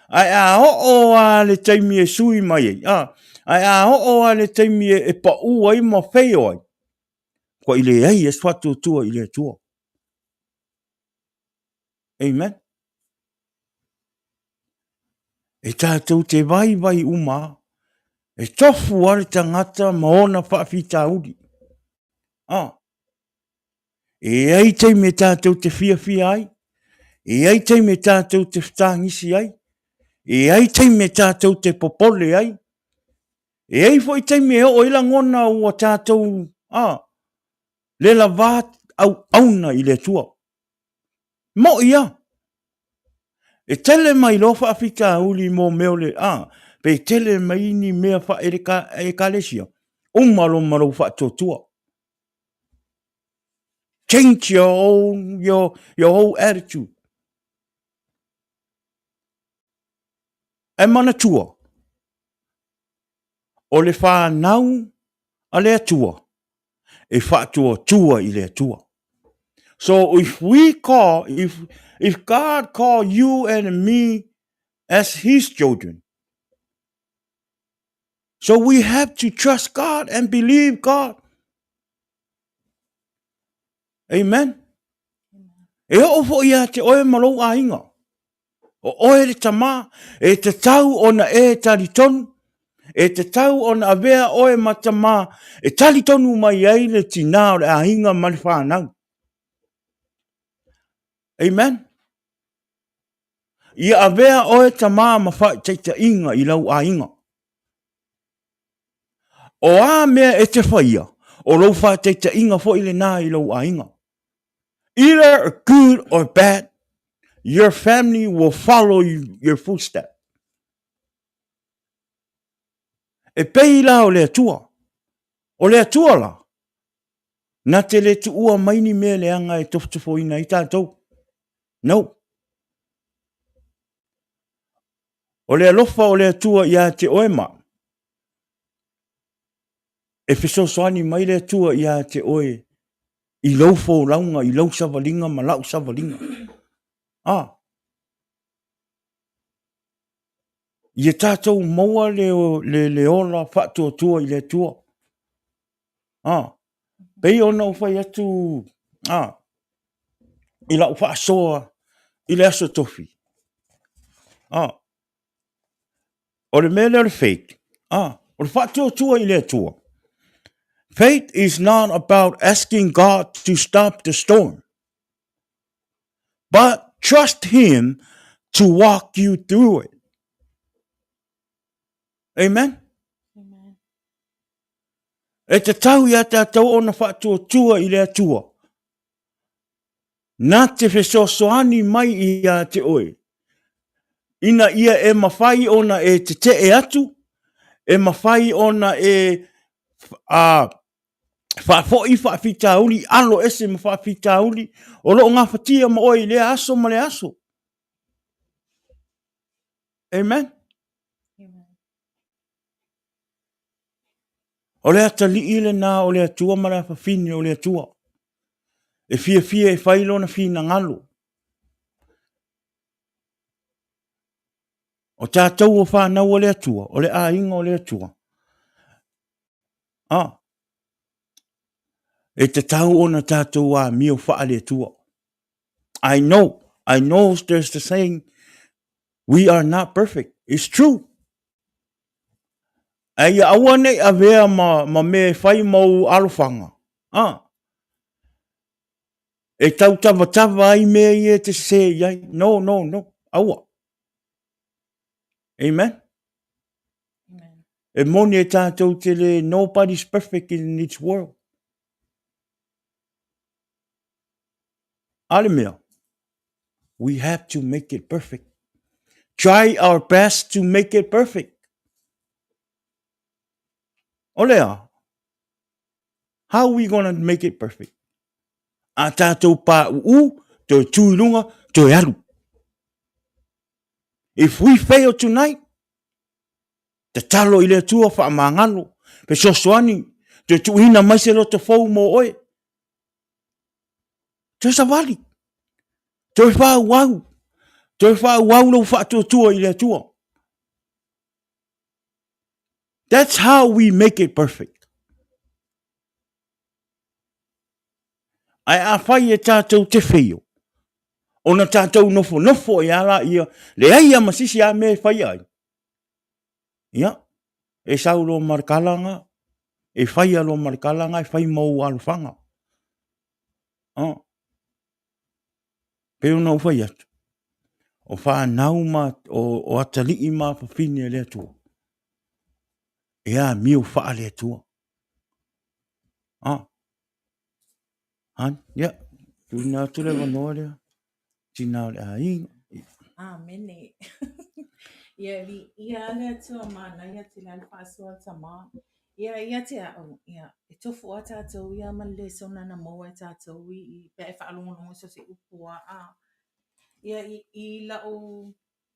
ae a oo lava le taimi e sui mai ai, a, ae a oo lava le taimi e, e paʻū ai ma fail ai, kua i leai e se faatuatua i le Atua. Amen. E tātou te vaivai uma, e tofu a le tangata ma ona faafitauli. Ah, E ai taimi e tātou te fiafia ai, E i ai taimi e tātou te fetagisi ai, e i ai taimi e tātou te popole ai, e i ai foi taimi e oo ai lagona ua tātou, a, le lavā auauna i le Atua. Moʻi a! E tele mai loa faafitauli mo mea o le, a, pe tele mai ni mea faale-ekalesia, uma loa ma lou faatuatua. Change your own, your whole attitude. Ae manatua, o le whanau a le Atua, e faatuatua i le Atua. So if we call, if God call you and me as his children, so we have to trust God and believe God. Amen. E oo foi ia te oe ma lou aiga. O oe le tamā, e tatau ona e talitonu, e tatau ona avea oe ma tamā, e talitonu mai ai le tinā o le aiga ma le whanau. Amen. Ia avea oe tamā ma whaitaitaiga i lau aiga. O a mea e te whaia, o lou whātaitaiga foi lenā i lou aiga. Either good or bad, your family will follow your footstep. E pei la o le Atua. O le Atua la, na te le tuua mai ni mea leaga e tofotofoina ai tātou. No. O le alofa o le Atua ia te oe ma, e fesoasoani mai le Atua ia te oe i lou folauga, i lou savaliga ma lau savaliga. Ah. Ia tātou maua le, le, le ola faatuatua i le Atua. Ah. Pei ona ou fai atu ah, i lau faasoa i le aso tofi. Ah. O le mea lea o le faith, ah, o le faatuatua i le Atua. Faith is not about asking God to stop the storm, but trust Him to walk you through it. Amen? Amen. E tatau ia tātou ona faatuatua i le Atua. Nā te fesoasoani mai ia te oe. Ina ia e mawhai ona e tetee atu, e mawhai ona e a, faafoi faafitauli, alo ese ma faafitauli, o loo gafatia ma oe i lea aso ma lea aso. Amen. Amen. O le atalii lenā o le Atua ma le afafine o le Atua. E fiafia e fai lona finagalo. O tātou o whānau o le Atua, o le āinga o le Atua. Ah, e tatau ona tātou āmio whaa le Atua. I know there's the saying, we are not perfect. It's true. A ia aua nei avea ma, ma mea e whai mau alofanga. Ah. E tautavatava ai mea ia e te sē i ai. No, no, no. Aua. Amen. Amen. E moni e tātou te le nobody's perfect in this world. A le mea, we have to make it perfect. Try our best to make it perfect. O lea, how are we gonna make it perfect? A tātou pā uu, toe tū i runga, toe alu. If we fail tonight, tatalo i le Atua whaamāngalo, fesoasoani, toe tuuina mai se loto fou mō oe. Toe savali. Toe whaauau. Toe whaauau lou whaatuatua i le Atua. That's how we make it perfect. Ae afai e tātou te whio, ona tātou nofonofo e ala ia, leai a ma sisi a mea e whai ai. Ia, e sau lo ma le kalanga, e whai a lo ma le kalanga, e whai mau alofanga. Oh. Pe ona u whai atu. O fanau ma o atalii ma fafine a le Atua. E amio faale Atua. Ah. Han, ia, tuuina atu le avanoa lea. Tina o le aiga. Amene. Ia, viia le Atua manaia tele a le faasoa tama. Ia, ia te a'u, ia, e tofu a tatou ia ma le lesona na maua e tatou i, i pe a e faalogologo i so o se upu a, a. Ia, i, i la'u,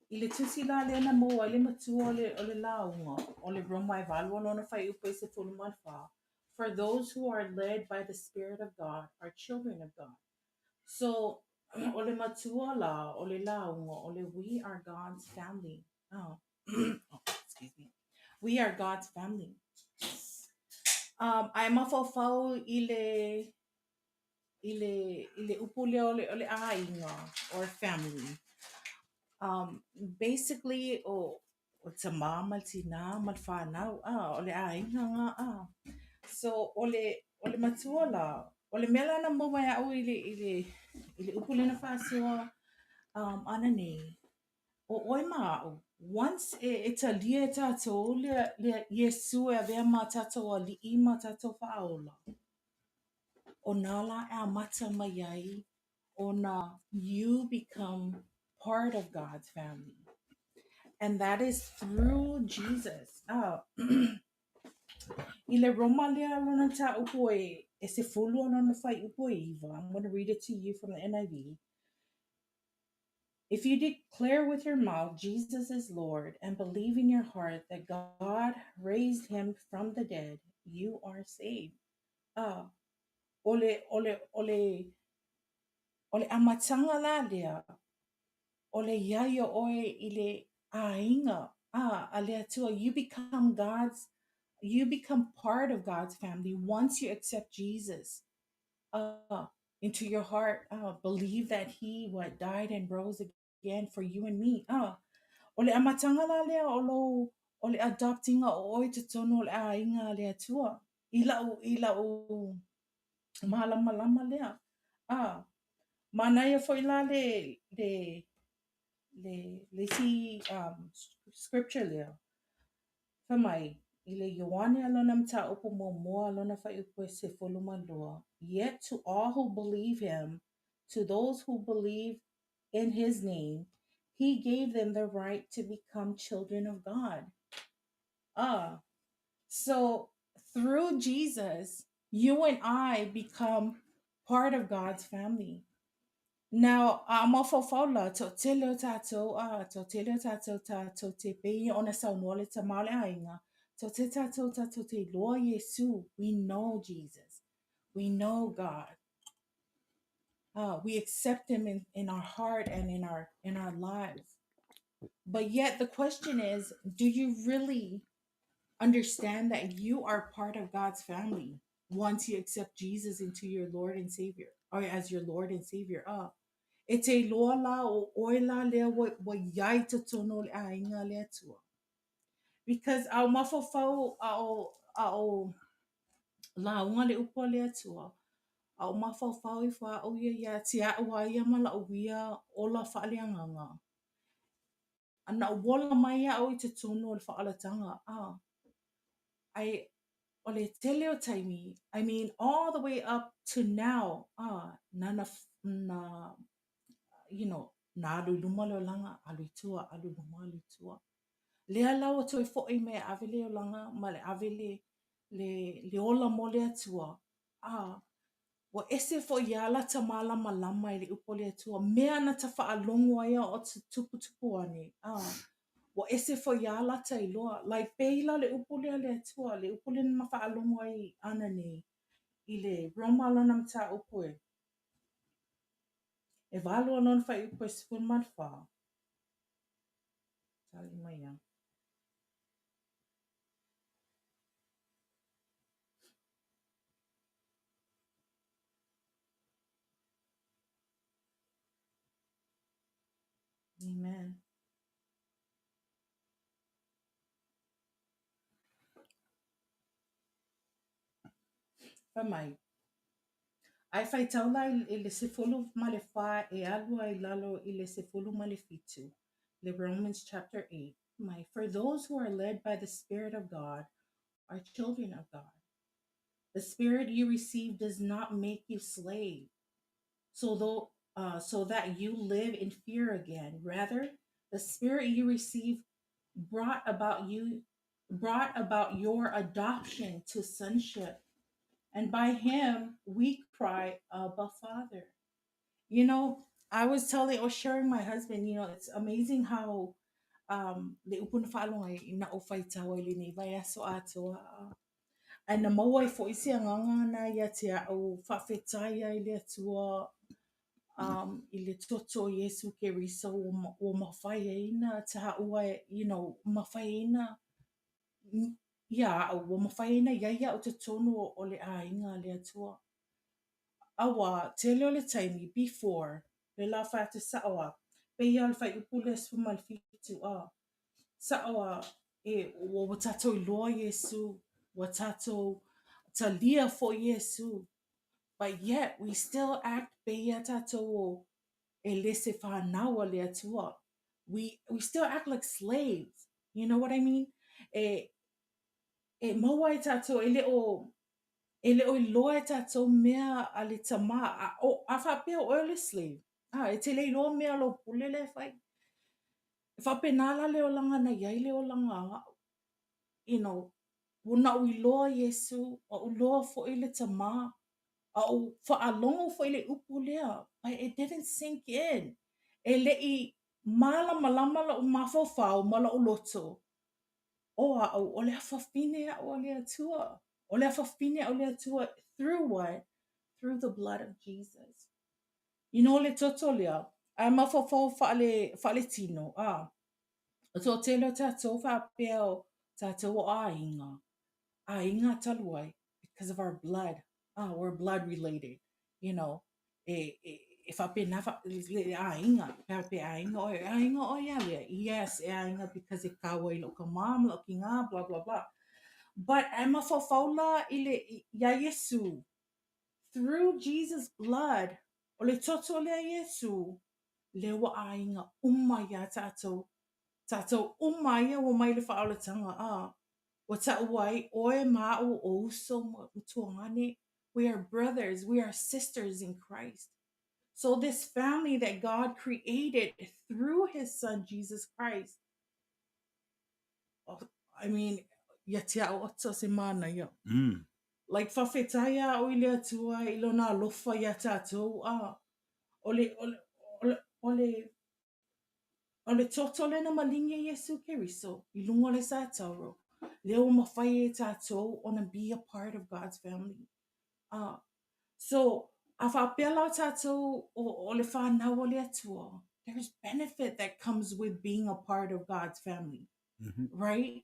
i le tusi la lea na maua ai le matua o le, o le lauga, o le Roma e valu a lona fuaiupu e 14, For those who are led by the Spirit of God are children of God. So, o le matua la, o le lauga, o le we are God's family. Oh, oh excuse me. We are God's family. Um, a e mafaufau i le, i le, i le upu lea o le, o le ʻaiga or family. Um, basically, o, o le tamā ma le tinā ma le whānau, a, o le ʻaiga ngā, a. So, o le, o le matua la, o le mea la na maua e a'u i le, i le, i le upu lea na faasoa um, ananei, o ʻoe ma aʻu, once e, e talia e tātou le, le Iesū e avea ma tātou aliʻi ma tātou fāola, o nā lā e amata mai ai ona you become part of God's family. And that is through Jesus. Ah, I le Roma lea lona mataupu e, e sefulu a lona fuaiupu e iva. I'm going to read it to you from the NIV. If you declare with your mouth Jesus is Lord and believe in your heart that God raised him from the dead, you are saved. Ah, o le, o le, o le, o le amataga la lea, o le iai o ʻoe i le ʻaiga a, a le Atua. You become God's, you become part of God's family once you accept Jesus into your heart. Believe that he what died and rose again for you and me. O le amataga la lea o lou, o le adoptinga o ʻoe i totonu o le ʻaiga a le Atua. I la'u, i la'u malamalama lea. A, manaia foi la le, le, le, le isi um, scripture lea. Fai mai, i le Ioane a lona mataupu muamua a lona fuaiupu e 12, Yet to all who believe him, to those who believe in his name, he gave them the right to become children of God. Ah, so through Jesus, you and I become part of God's family. Now, a mafaufau la, toatele o tātou, a, toatele o tātou, tātou te pei ona saunoa le tama o le aiga, toatele tātou, tātou te iloa Iesu, we know Jesus, we know God. We accept him in our heart and in our lives. But yet the question is, do you really understand that you are part of God's family once you accept Jesus into your Lord and Savior, or as your Lord and Savior? E te iloa la o ʻoe la lea ua, ua iai i totonu o le ʻaiga a le Atua. Because a o mafaufau a o, a o lauga le upu a le Atua, a o mafaufau ifo aʻu ia iā te aʻu a ia ma laʻu ia ola faaleagaga. A na ou ola mai aʻu i totonu o le faaolataga, a, ai, o le tele o taimi, I mean, all the way up to now, a, na, na, na, you know, na alu i luma le olaga, alu i tua, alu i luma, alu i tua. Lea la ua toe foʻi mai e ave le olaga ma le ave le, le, le ola mo le Atua, a, Ua ese foi iā lata mālamalama i le upu o le Atua, mea na ta faalogo ai a o tuputupu ane, a ua ese foi iā lata iloa, like pei la le upu lea a le Atua, le upu lea na faalogo ai ananei i le Roma lona mataupu e e valu a lona fuaiupu e 14. Tali mai au. Amen. Fai mai. Ae faitau la i le 14 e alu ai i lalo i le 17, le Romans chapter 8, mai, For those who are led by the Spirit of God are children of God. The Spirit you receive does not make you slave, so though so that you live in fear again. Rather, the Spirit you receive brought about you brought about your adoption to sonship. And by him we cry, Abba Father. You know, I was telling or sharing my husband, you know, it's amazing how le upu na faalogo ai ina ou faitau ai i lenei vaiaso atoa. Ae na maua ai foi se agaga na ia te a'u faafetai ai i le Atua i le toto o Iesu Keriso ua mafai ai na taua you know mafai ai na ia a'u ua mafai ai na i ai a'u i totonu o le aiga a le Atua. Auā, tele o le taimi, before, le la fai atu sa'o a, pei a o le fuaiupu lea 17 a, Sa'o a, e, ua tatou iloa Iesū, ua tatou talia foi Iesū, but yet we still act peia tatou o e le se fanau a le Atua. We still act like slaves. You know what I mean? E, e maua ai tatou, e le o, e le o iloa e tatou mea a le tamā, a, o, a faapea o oe o le slave, a, e te le iloa mea a lou pule la e fai. E faapena la le olaga na i ai le olaga a a'u. You know, ua na ou iloa Iesū, ua ou iloa foi le Tamā, a ou faalogo foi i le upu lea, but it didn't sink in. E le i mālamalama loʻu mafaufau ma loʻu loto, o a'u, o le afafine a'u a le Atua. O le afafine a'u a le Atua through what? Through the blood of Jesus. You know le toto lea, ae mafaufau faale, faaletino, a. O toatele o tatou faapea o tatou o aiga, aiga talu ai, because of our blood, ah, we're blood related, you know, e, e, e faapena fa, le aiga, pe pe aiga oe, e aiga oe ia lea, yes, e aiga because e kau ai lou kamā ma lou kingā, blah, blah, blah. But ae mafaufau la i le, iā Iesu, Through Jesus blood, o le toto lea Iesu, lea ua aiga uma iā tatou, tatou uma ia ua mai le faaolataga, a, ua taua ai oe ma a'u o uso ma tuagane, we are brothers, we are sisters in Christ. So this family that God created through his son Jesus Christ, oh, I mean, ia te a'u oto se manaia. Like, faafetai a a'u i le Atua i lona alofa iā tatou, a, o le, o le, o le, o le, o le toto lea na maligi e Iesu Keriso i luga o le satauro, lea ua mafai ai e tatou ona be a part of God's family. A, so, a faapea la o tatou o, o le fanau a le Atua, there's benefit that comes with being a part of God's family, right?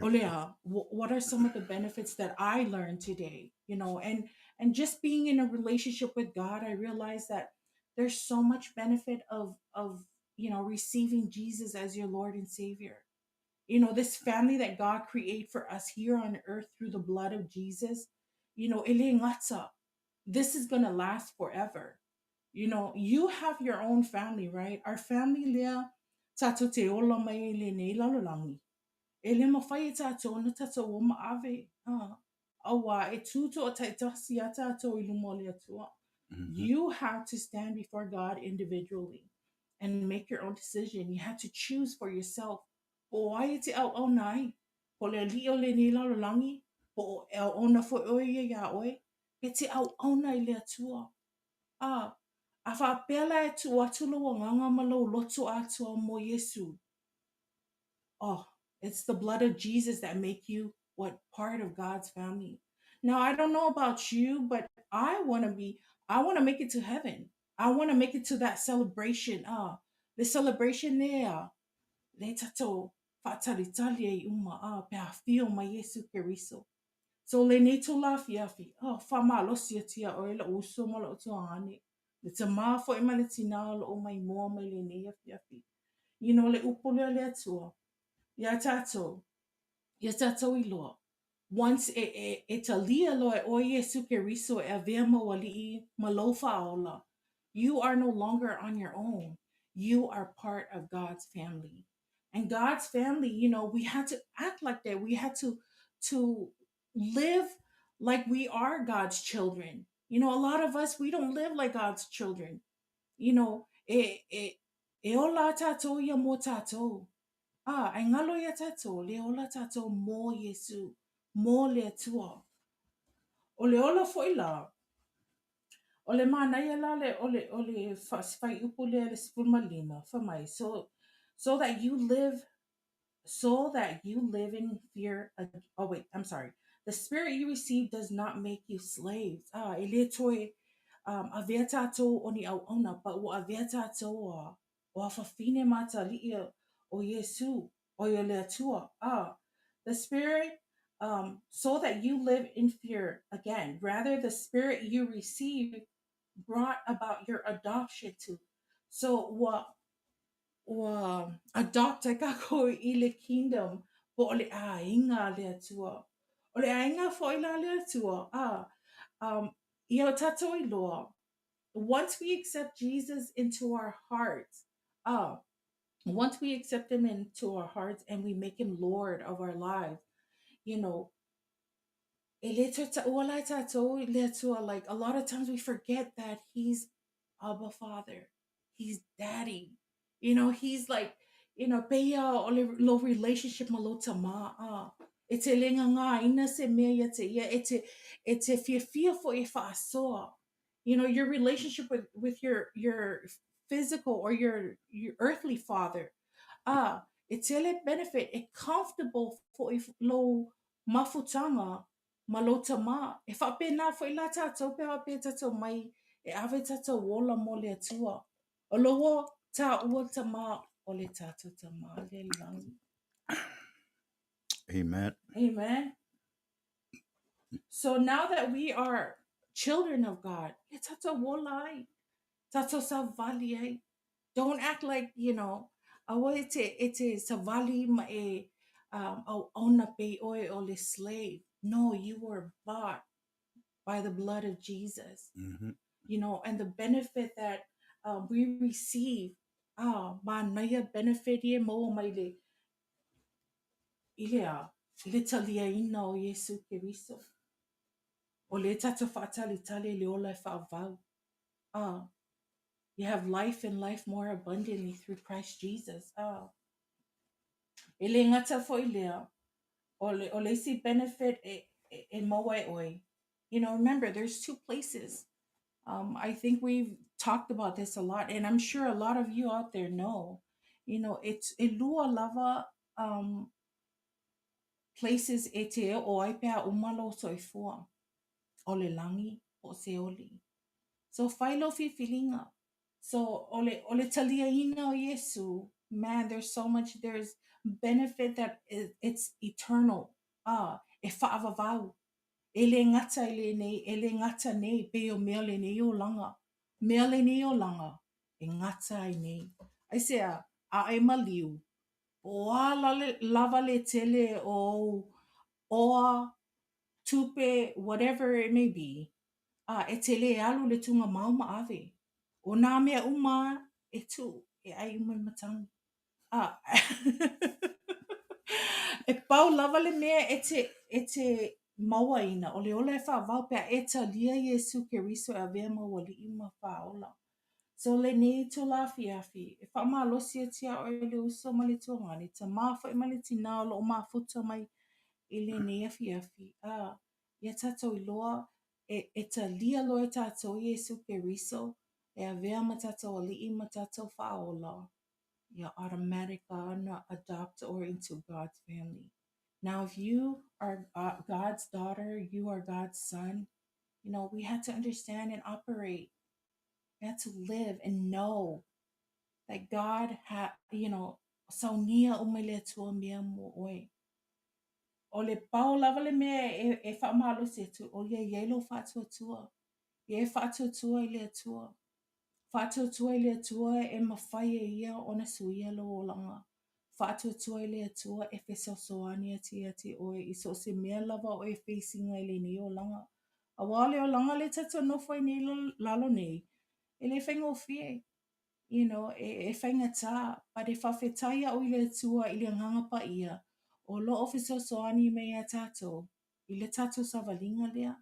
O le a, what are some of the benefits that I learned today? You know, and just being in a relationship with God, I realized that there's so much benefit of you know receiving Jesus as your Lord and Savior. You know, this family that God created for us here on earth through the blood of Jesus, you know, e le gata. This is going to last forever. You know, you have your own family, right? Our family lea tatou te ola mai ai i lenei lalolagi. E le mafai e tatou ona tatou o ma ave, a, auā e tū toataitasi a tatou i luma o le Atua. You have to stand before God individually and make your own decision. You have to choose for yourself. Po o ai e te auauna ai, po o le alii o lenei lalolagi, po o e auauna foi oe ia iā oe, pe te auauna i le Atua. A, a faapea la e tuu atu lou agaga ma lou loto atoa mo Iesu, Oh, it's the blood of Jesus that make you what part of God's family. Now, I don't know about you, but I want to be, I want to make it to heaven. I want to make it to that celebration. The celebration there. Le tatou faatalitali ai uma, ah, pe a afio mai Iesu Keriso. So lenei itula afiafi, oh, faamalosi atu iā oe lou uso ma lou tuagane, le tamā foi ma le tinā o lo o maimoa mai lenei afiafi. You know, le upu lea a le Atua, iā tatou, ia tatou iloa. Once e, e, e talia loa e ʻoe Iesū Keriso e avea ma ou aliʻi ma lou fāola, you are no longer on your own. You are part of God's family. And God's family, you know, we had to act like that. We had to to live like we are God's children. You know, a lot of us, we don't live like God's children. You know, e, e, e ola tātou ia mō tātou. A, e ngalo ia tātou, le ola tātou mō Iesu, mō le Atua. O le ola foi la, o le manaia la le, o le, o le fuaiupu lea le 15, fai mai, so, so that you live so that you live in fear of, oh wait, I'm sorry. The spirit you receive does not make you slaves. Ah, e le toe um, avea tātou o ni auauna, but ua avea tātou a o afafine ma atali'i o Iesū, o ia le Atua. Ah, the spirit um, so that you live in fear again. Rather, the spirit you receive brought about your adoption to. So, ua ua adopt ai kākou i le kingdom po o le ʻāina a le Atua. O le ʻāina foi la le Atua, a um, ia tātou iloa, once we accept Jesus into our hearts, uh, once we accept him into our hearts and we make him Lord of our lives, you know, e le toe taua la e tātou i le Atua, like a lot of times we forget that he's Abba Father. He's daddy. You know, he's like, you know, peia o le lo relationship ma lo tamā. Ah. E te le ngāina se mea ia te ia, e te, e te fiafia foi e whaasoa. You know, your relationship with, with your, your physical or your, your earthly father. Ah, e tele benefit, e comfortable foi lo mafutaga ma lou tamā. E faapena foi la tātou pe a faapea tātou mai e ave tātou ola mo le Atua. O loua tāua tamā o le tātou tamā le lagi. Amen. Amen. So now that we are children of God, e tātou ola ai, tātou savali ai. Don't act like, you know, aua e te, e te savali ma e um, auauna pei oe o le slave. No, you were bought by the blood of Jesus. You know, and the benefit that um, we receive, ah, manaia benefit ia maua mai le, i le a, i le taliaina o Iesu Keriso. O le tātou whaatalitali le ola e whaavau. Ah, you have life and life more abundantly through Christ Jesus. Ah. E le gata foi lea, o le, o le isi benefit e, e, e maua e oe. You know, remember, there's two places. Um, I think we've talked about this a lot, and I'm sure a lot of you out there know. You know, it's e lua lava um, places e te o ai pea uma lou soifua. O le lagi po o Seoli. So fai lou filifiliga. So o le, o le taliaina o Iesu, man, there's so much, there's benefit that is, it's eternal. Ah, e whaavavau. E le gata i lenei, e le gata nei, pei o mea o lenei olaga. Mea lenei olaga, e gata ai nei. Aisea, a e maliu, po o a lava le tele o ou oa, tupe, whatever it may be, a e te lē alu le tugamao ma ave. O nā mea uma e tuu, e ai uma i matagi. A, e pau lava le mea e te, e te mauaina, o le ola e whaavau pe a e talia Iesu Keriso e avea ma ou ali'i ma faaola. So lenei itula afiafi, e faamalosi atu iā oe le uso ma le tuagane, tamā foi ma le tinā o loo mafuta mai i lenei afiafi, a ia tātou iloa e, e talia loa e tātou Iesu Keriso e avea ma tātou ali'i ma tātou faaola, ia automatic ana adopt or into God's family. Now, if you are God's daughter, you are God's son, you know, we have to understand and operate. We have to live and know that God ha, you know, saunia uma i le Atua mea mo oe. O le pau lava le mea e, e whaamalosi atu, o ia iai lou whaatuatua. Ia e whaatuatua i le Atua. Whaatuatua i le Atua e mawhai e ia ona suia lou olaga. Faatuatua i le Atua e fesoasoani atu ia te oe i so o se mea lava o e face ina i lenei olaga. Aua o le olaga lea tatou nofo ai nei lalo nei, e le faigofie, you know, e faigata, but e faafetai au i le Atua i le Agaga Paia o lo o fesoasoani mai ia tatou i le tatou savaliga lea.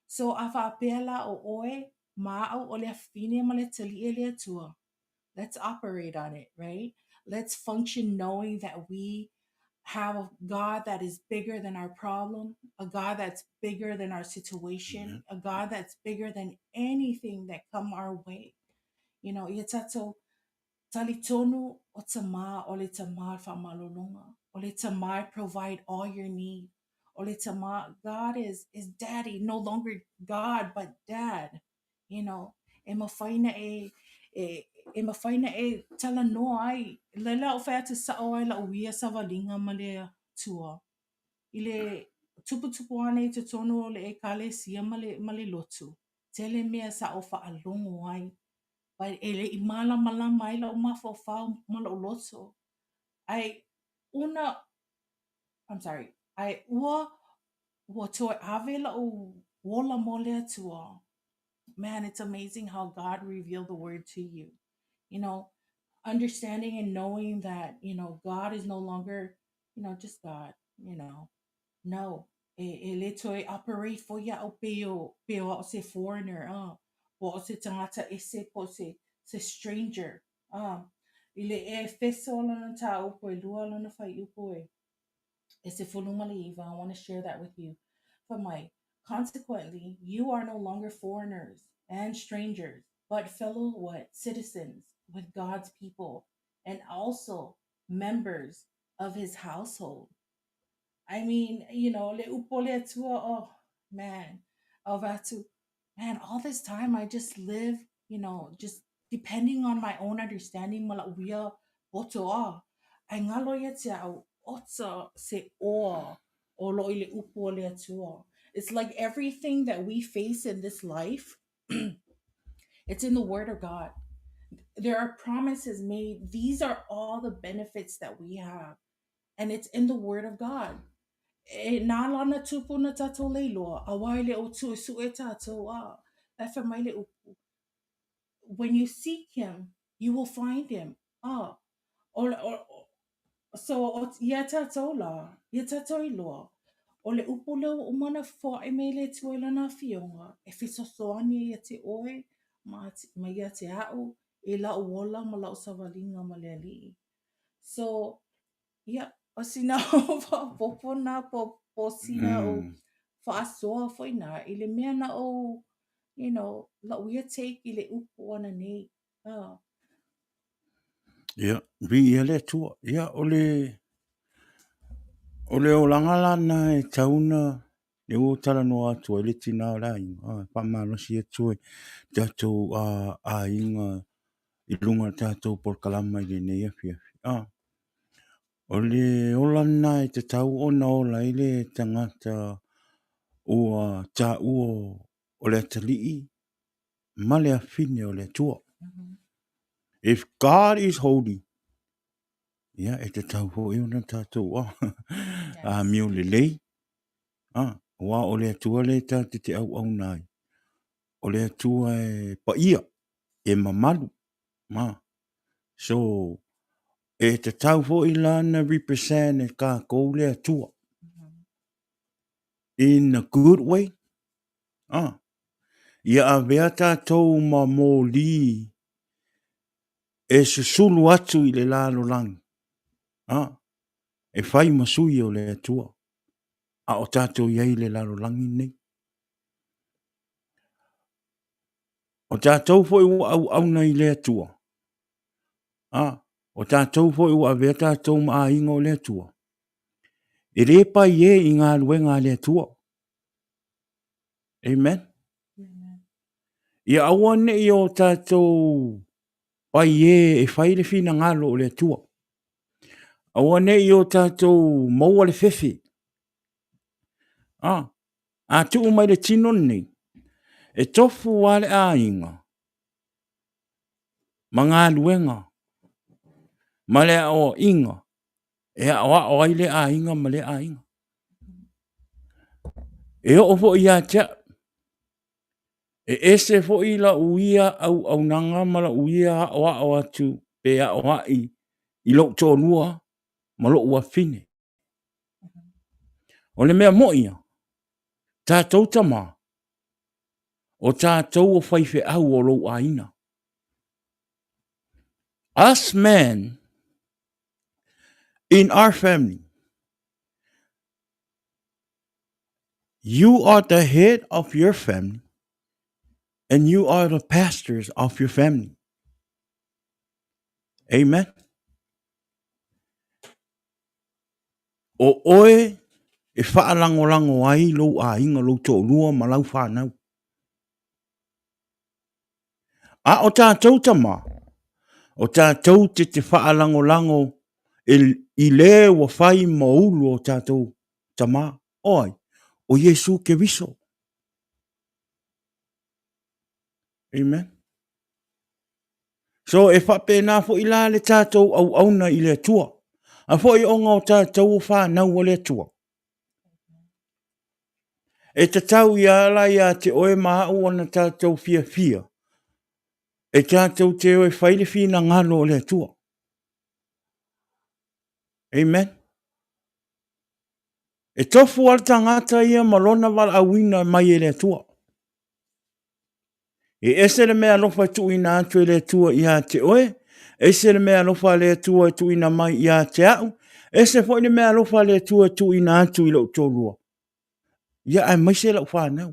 So a faapea la o oe ma au o le afafine ma le atalii a le Atua, Let's operate on it, right? Let's function knowing that we have a God that is bigger than our problem, a God that's bigger than our situation, a God that's bigger than anything that come our way. You know, ia tatou talitonu o tamā, o le tamā le whaamalolonga, o le tamā provide all your need. O le tamā, God is, is daddy, no longer God, but dad. You know, e mafai na e, e, e mafai na e talanoa ai. Laila o fai atu sao ai la'u ia savaliga ma le Atua. I le tuputupu ane i totonu o le ekalesia ma le, ma le lotu, tele mea sa ou faalogo ai. But e le'i malamalama ai la'u mafaufau ma la'u loto. Ae una, I'm sorry, ae ua, ua toe ave la'u ola mo le Atua. Man, it's amazing how God revealed the word to you. You know, understanding and knowing that, you know, God is no longer, you know, just God, you know. No, e, e le toe operate fo ia au pe o, pe o au se foreigner, ah, po o se tangata ese, po se, se stranger, ah. I le Efeso lona mataupu e lua lona fuaiupu e, e 19, I want to share that with you. Fai mai, consequently, you are no longer foreigners and strangers, but fellow what? Citizens with God's people and also members of his household. I mean, you know, le upu o le Atua, oh man, avatu, man, all this time I just live, you know, just depending on my own understanding ma la'u ia poto a, ae galo ia te au, ota se oa o lo'o i le upu o le Atua. It's like everything that we face in this life, it's in the Word of God. There are promises made. These are all the benefits that we have. And it's in the Word of God. E nā lana tūpuna tātou leiloa, aua e le o suesu'e tātou a, la e fai mai le upu, when you seek him, you will find him. Ah, o, o, so o, ia tātou la, ia tātou iloa, o le upu lea ua uma ona foa'i mai le Atua i lana afioga, e fesoasoani ai ia te oe, ma, ma ia te a'u, i la'u ola ma la'u savaliga ma le Alii. So, ia, o sina faaopoopo na po, po sina o mm. faasoa foi na i le mea na o, you know, la'u ia take i le upu ana nei. Ah. Ia, vi ia le Atua. Ia, o le, o le olaga lana e tau na, le ua talanoa atu ai le tina o le aiga. Ah, faamalosi atu e tatou ah, aiga i luga o le tatou polokalama i lenei afiafi. Ah, o le ola lena e tatau ona ola ai le tagata ua taua o le atalii ma le afine o le Atua. If God is holy, ia, e tatau foi ona tatou ah, amio lelei. Ah, aua o le Atua lea tatou te auauna ai. O le Atua e paia, e mamalu. Ma. So, e tatau foi la na represent e kākou le Atua. In a good way. Ah. Ia avea tātou ma mōlī e susulu atu i le lalolagi. Ah. E whai ma sui o le Atua. A o tātou i ai le lalolagi nei. O tātou foi ua auauna i le Atua. A, o tātou foi ua avea tātou ma aiga o le Atua. E le pai e i galuega a le Atua. Amen. Amen. Ia aua ne'i o tātou pai e e fai le finagalo o le Atua. Aua ne'i o tātou maua le fefe. A, A tuu mai le tino lenei, e tofu a le aiga ma galuega ma le aoaiga. E aʻoaʻo ai lea aiga ma lea aiga. E oo foi ia te au. E ese foi la'u ia auaunaga ma la'u ia aʻoaʻo atu pe aʻoaʻi i lo'u toalua ma lo'u afine. O le mea moʻi ia, tatou tama, o tatou o faifeau o lou aiga. Us men in our family, you are the head of your family and you are the pastors of your family. Amen. ʻO ʻoe e faalagolago ai lou aiga, lou toʻolua ma lau whanau. A o tātou tama, o tātou te te whaalagolago e, i le ua whai ma ulu o tātou tama, o ai, o Iesu Keriso. Amen. So e faapena foi la le tātou auauna i le Atua. A foi ona o tātou o whanau o le Atua. E tatau ia ala ia te oe ma au ona tātou fiafia. E tātou te oe whai le finagalo o le Atua. Amen. E tofu al tangata ia ma lona valaauina mai e le Atua. E ese le mea alofa e tuuina atu e le Atua ia te oe, ese le mea alofa a le Atua e tuuina mai ia te au, ese foi le mea alofa a le Atua e tuuina atu i lou toalua. Ia aemaise lau whanau.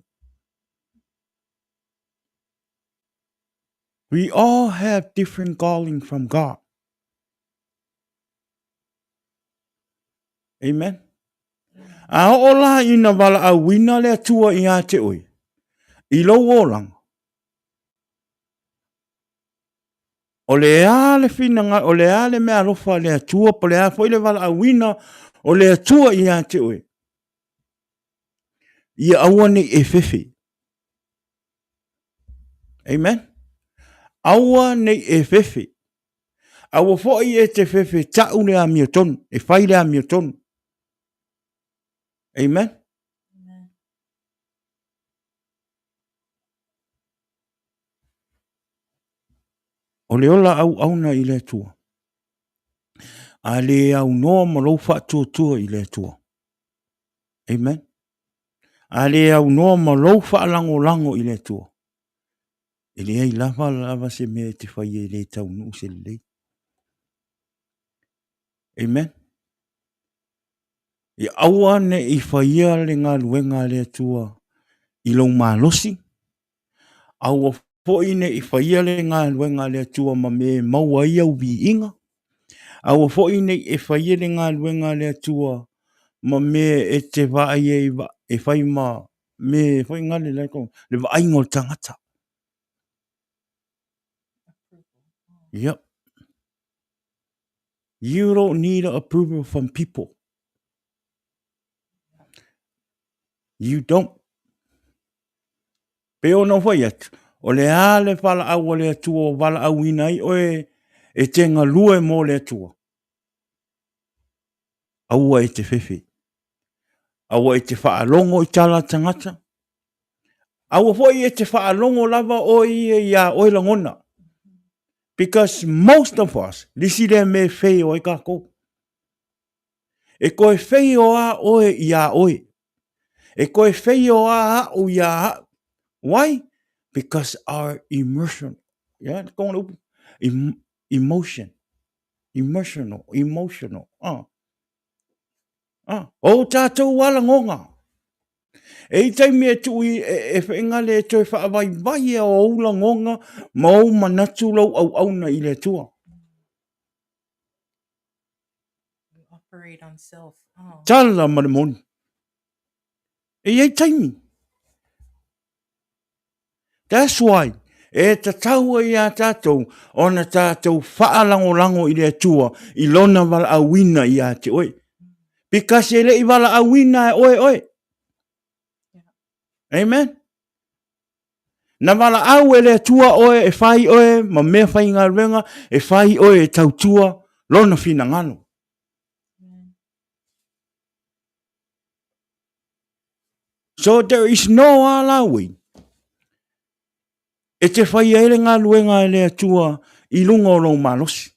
We all have different calling from God. Amen. A oo la ina valaauina le Atua ia te oe, i lou olaga, o le a le finaga, o le a le mea alofa a le Atua, po le a foi le valaauina o le Atua ia te oe, ia aua nei e fefe. Amen. Aua nei e fefe. Aua foi e te fefe ta'u le amiotonu, e fai le amiotonu. Amen. Amen. O le ola auauna i le Atua. A le aunoa ma lou faatuatua i le Atua. Amen. A le aunoa ma lou faalagolago i le Atua. E leai lava lava se mea e te fai e le taunuu se lelei. Amen. Ia aua ne i faia le galuega a le Atua i lou malosi, aua foi ne i faia le galuega a le Atua ma mea e maua ai au viiga, aua foi ne i e faia le galuega a le Atua ma mea e te vaai ai e fai ma mea foi ngale le le vaaiga o le tagata. Yep. You don't need approval from people. You don't. Pe ona whai atu, o le a le whalaau o le atua o walaauina ai oe e te ngalue mō le atua. Aua e te fefe. Aua e te whaalogo i tala tangata. Aua foi e te whaalogo lava oe ia i a oe langona. Because most of us, lisi lea me whei o ai kākou. E koe whei o a oe i a oe. E koe whei o a a'u i a a'u. Why? Because our immersion, yeah, kong le upu, emotion, emotional, emotional, ah. Ah, o tātou alangonga. E i taimi e tui, e, e whaingale e toe whaavaivai e o ou langonga ma ou manatu lau auauna i le Atua. Operate on self. Oh. Tala ma le moni. E i ai taimi. That's why e tatau ai iā tātou ona tātou faalagolago i le Atua i lona valaauina iā te oe. Because e le i valaauina e oe oe. Amen. Na valaau e le Atua oe e fai oe ma mea faigaluega, e fai oe e tautua lona finagalo. So there is no other way e te fai ai le galuega a le Atua i luga o lou malosi.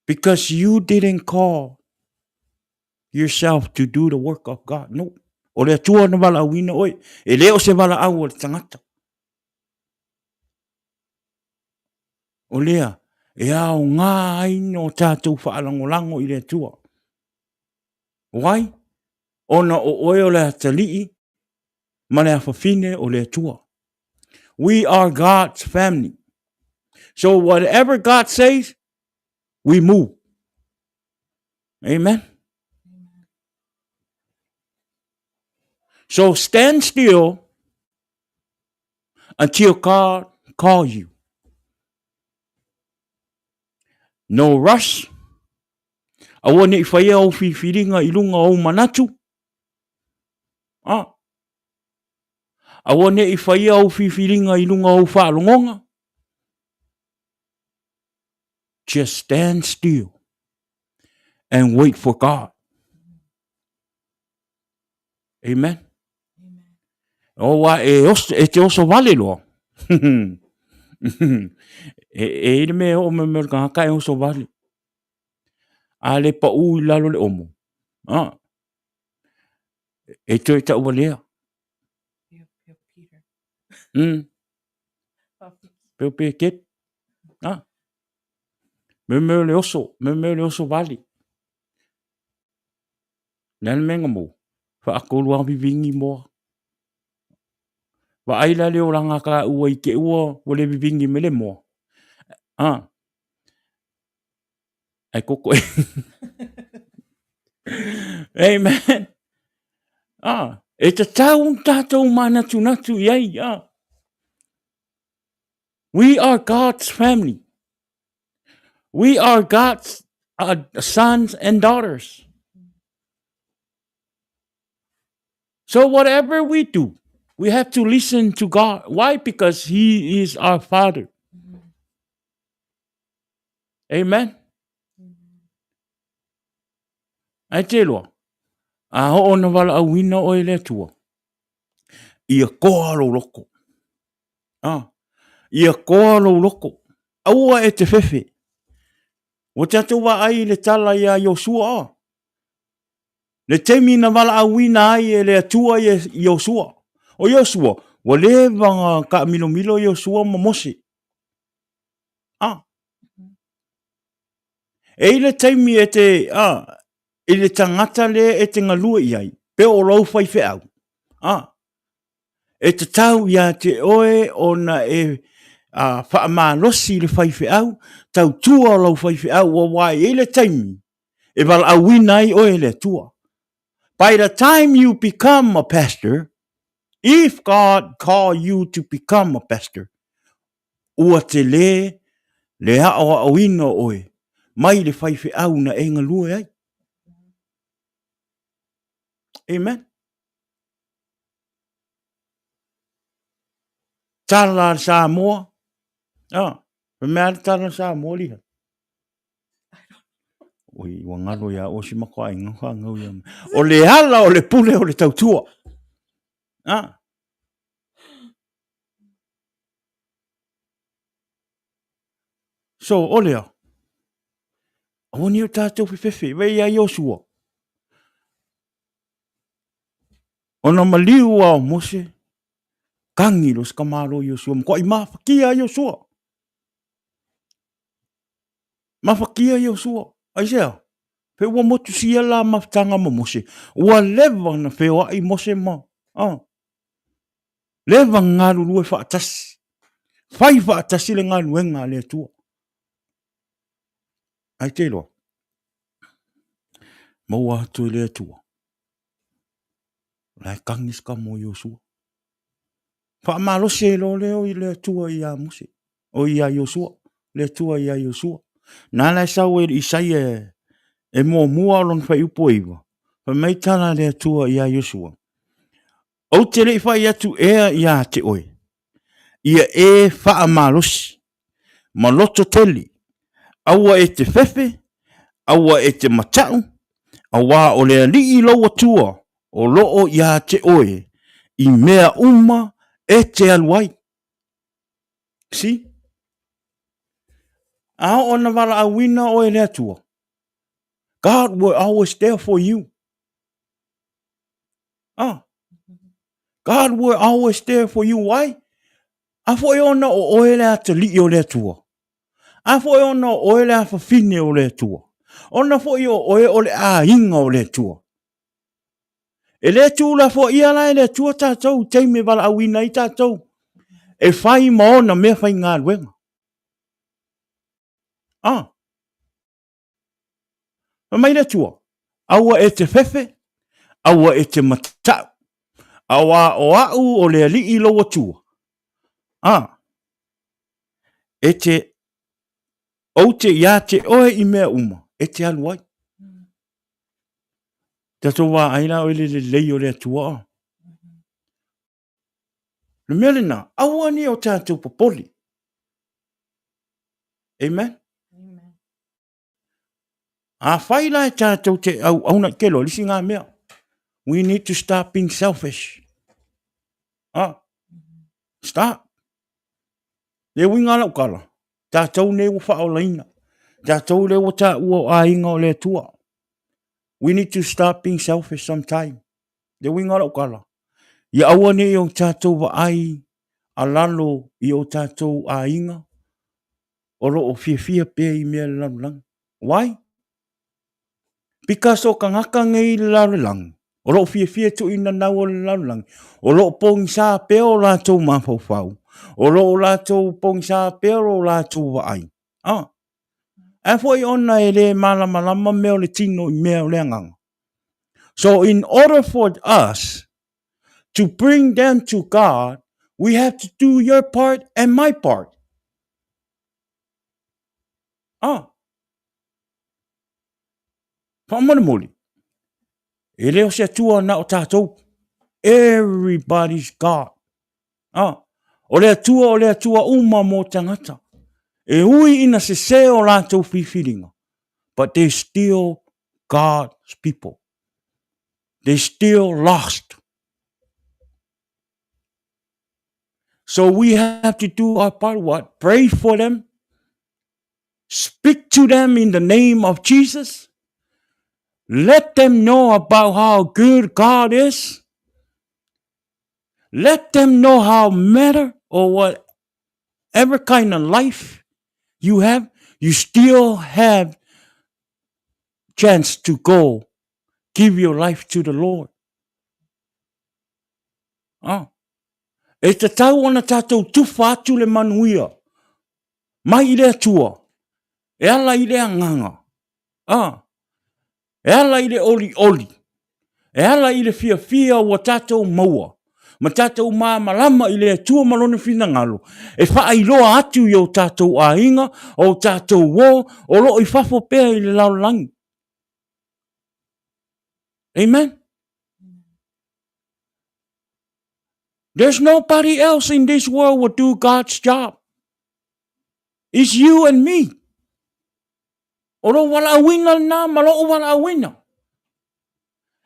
Because you didn't call yourself to do the work of God. No. O le Atua na valaauina oe. E le o se valaau a le tagata. O lea, e aoga ai no tātou faalagolago i le Atua. Why? Ona o oe o le atalii ma le afafine o le Atua. We are God's family. So whatever God says, we move. Amen. So stand still until God call you. No rush. Aua ne i whaia au whiwhiringa i lunga o manatu. Ah. Aua ne i whaia au whiwhiringa i lunga o whaalongonga. Just stand still and wait for God. Amen. O wa e, oso, e te oso vale loa. e, e i me o me me ka ka e oso vale. A le pa u i lalo le omo. Ah. E toe tau walea. Peo pe ket. Ah. Me me le oso, me me le oso vale. Le a le mea na maua? Faatolu lava vivingi moa. Vaai la le olaga ka ua i te ua ua le vivingi me le moa. Ah. Ai koko e. Amen. Ah, e tatau ona tātou mānatunatu i ai. Ah. We are God's family. We are God's sons and daughters. So whatever we do, we have to listen to God. Why? Because He is our Father. Amen. Ai te loa, a ho ona wala au ina o e le atua. Ia koa lou loko. Ah, ia koa lou loko. Aua e te fefe. Ua tatou vaai i le tala iā Iosua a. Le taimi na valaauina ai e le Atua ia Iosua. O Iosua, ua leva na taamilomilo Iosua ma Mose. Ah. E i le taimi e te, ah, i le tagata lea e te galue i ai, pe o lou faifeau. Ah. E tatau ia te oe ona e a, faamalosi le faifeau, tautua lau faifeau auā e i ai le taimi e valaauina ai oe e le Atua. By the time you become a pastor, if God call you to become a pastor, ua tele le aoaoina o oe mai le faifeau na e galue ai. Amen. Tala a le Samoa. Ah, me mea le tala a le Samoa liha. Oi, ua ngalo ia o si mako ai ngau ha ngau ia. O le ala o le pule o le tautua. Ah. So, o lea. Aua ni o tātou fefefe, wei ia Iosua. Ona maliu a o Mose, kagi lo se kamalo Iosua, makuaʻi mafakia Iosua. Mafakia Iosua. Aisea? Pe ua motusia la mafutaga ma Mose. Ua leva na feoai Mose ma, ah. Leva galulue faatasi. Fai faatasi le galuega a le Atua. Ai te iloa. Maua atu e le Atua. La e kagi se kamo Iosua. Faamalosi ai loa lea o le Atua iā Mose, o iā Iosua, le Atua iā Iosua. Na la e sau e Isaia e muamua o lona fuaiupu e iva, fai mai tala a le Atua iā Iosua, Ou te le i fai atu ea iā te oe, ia e faamalosi, ma loto tele, aua e te fefe, aua e te mataʻu, Auā o le Alii lou Atua o loo iā te oe i mea uma e te alu ai. See? A oo na valaauina oe e le Atua, God will always there for you. Ah. God will always there for you. Why? A foi ona o oe le atalii o le Atua. A foi ona o oe le afafine o le Atua. Ona foi o oe o le aiga o le Atua. E le tuulafoaia la e le Atua tatou i taimi e valaauina ai tatou e fai ma ona mea faigaluega. Ah. Fai mai le Atua, aua e te fefe, aua e te mata'u, auā o a'u o le Alii lou Atua. A, e te, ou te iā te oe i mea uma, e te alu ai. Tatou vaai la oe le lelei o le Atua. Le mea lena, aua ne o tatou popole. Amen. Amen. Afai la e tatou te auauna i kelo, lisi ngā mea. We need to stop being selfish. Ah, stop. Le uiga lau kala, tatou nei ua whaolaina. Tatou le ua tā ua o āinga o le Atua. We need to stop being selfish sometime. Le uiga lau kala. Ia aua nei o tatou vaai a lalo i o tatou āinga, o lo o fiafia pea i mea le lalolagi. Why? Because o kangaka nei i le lalolagi, o lo o fiafia tuuina nau o le lalolagi, o lo o pogisā pea o latou mafaufau, o lo o latou pogisā pea o latou vaai. Ah. Ae foi ona e le malamalama mea o le tino i mea o le agaga. So in order for us to bring them to God, we have to do your part and my part. Ah. Faamolemole, e le o se Atua na o tatou. Everybody's God. Ah. O le Atua o le Atua uma mō tangata. E ui ina sesē o latou filifiliga, but they still God's people. They still lost. So we have to do our part. What? Pray for them. Speak to them in the name of Jesus. Let them know about how good God is. Let them know how matter or whatever kind of life you have, you still have chance to go give your life to the Lord. Ah. E tatau ona tatou tufa atu le manuia mai i le Atua, e ala i le agaga, ah. e ala i le olioli, e ala i le fiafia ua tatou maua, ma tatou malamalama i le Atua ma lona finagalo, e faailoa atu i o tatou aiga, o tatou uo, o lo o i fafo pea i le lalolagi. Amen. There's nobody else in this world will do God's job. It's you and me. O lou valaauina lena ma lou valaauina.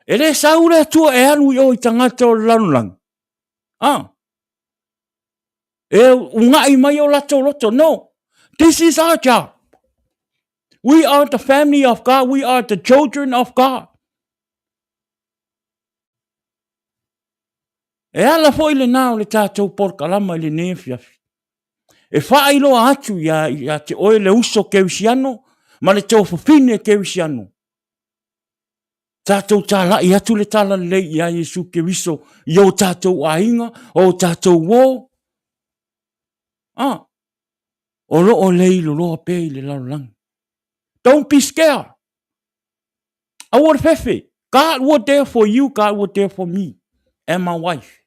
E le sau le Atua e alu i o i tagata o le lalolagi. Ah. E ungai mai o latou loto. No. This is our job. We are the family of God. We are the children of God. E ala foi lena o le tatou polokalama i lenei afiafi. E faailoa atu ia, ia te oe le uso kerisiano ma le tofafine kerisiano. Tatou tāla'i atu le talalelei iā Iesu Keriso i o tatou aiga, o tatou uō. Ah, o lo o lei loloa pea i le lalolagi. Don't be scared. Aua le fefe. God was there for you, God was there for me and my wife.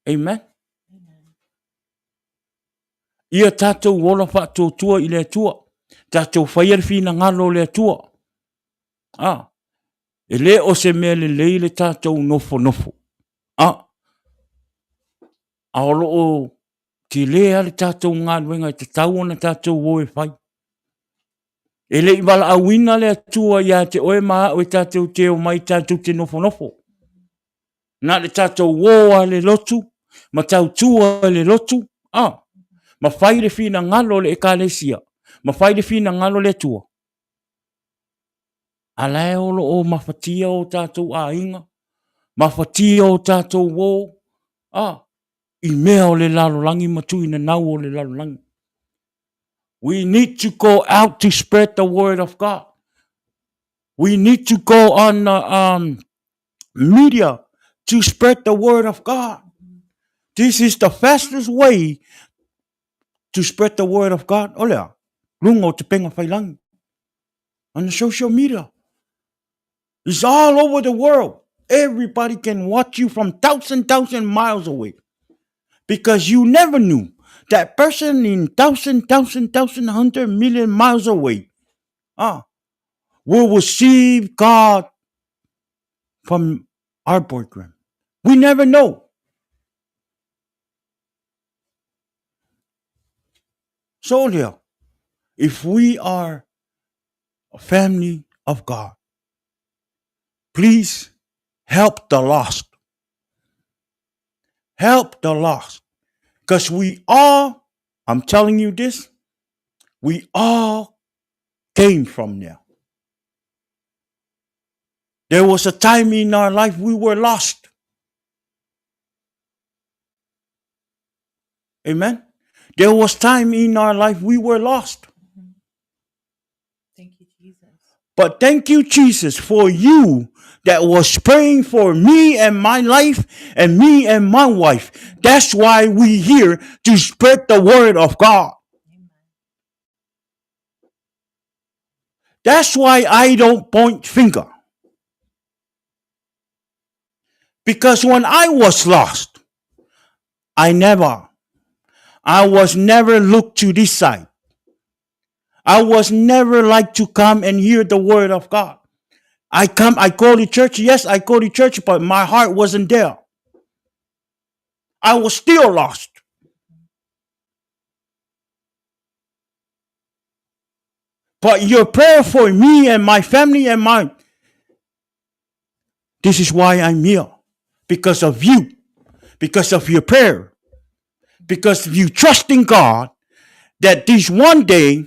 Amen. Ia tatou ola faatuatua i le Atua. Tatou faia le finagalo o le Atua. Ah, e le o se mea lelei le tatou nofonofo. Ah, a o lo o tele a le tatou galuega e tatau ona tatou o e fai. E le i valaauina le Atua ia te oe ma au e tatou te omai tatou te nofonofo. Na le tatou o a le lotu, ma tautua i le lotu, a, ma fai le finagalo o le ekalesia, ma fai le finagalo o le Atua. A la e o lo o mafatia o tatou aiga, mafatia o tatou o, a, i mea o le lalolagi ma tuinanau o le lalolagi. We need to go out to spread the word of God. We need to go on the media to spread the word of God. This is the fastest way to spread the word of God. O lea, lunga o te penga whailangi. On the social media. It's all over the world. Everybody can watch you from thousand, thousand miles away. Because you never knew that person in thousand, thousand, thousand, hundred million miles away ah, will receive God from our program. We never know. So, Leo, if we are a family of God, please help the lost. Help the lost. Because we all, I'm telling you this, we all came from there. There was a time in our life we were lost. Amen. There was time in our life we were lost. Thank you, Jesus. But thank you, Jesus, for you that was praying for me and my life and me and my wife. That's why we here to spread the word of God. Amen. That's why I don't point finger. Because when I was lost, I never, I was never looked to this side. I was never like to come and hear the word of God. I come, I go to church. Yes, I go to church, but my heart wasn't there. I was still lost. But your prayer for me and my family and mine, this is why I'm here. Because of you, because of your prayer, because of you trusting God that this one day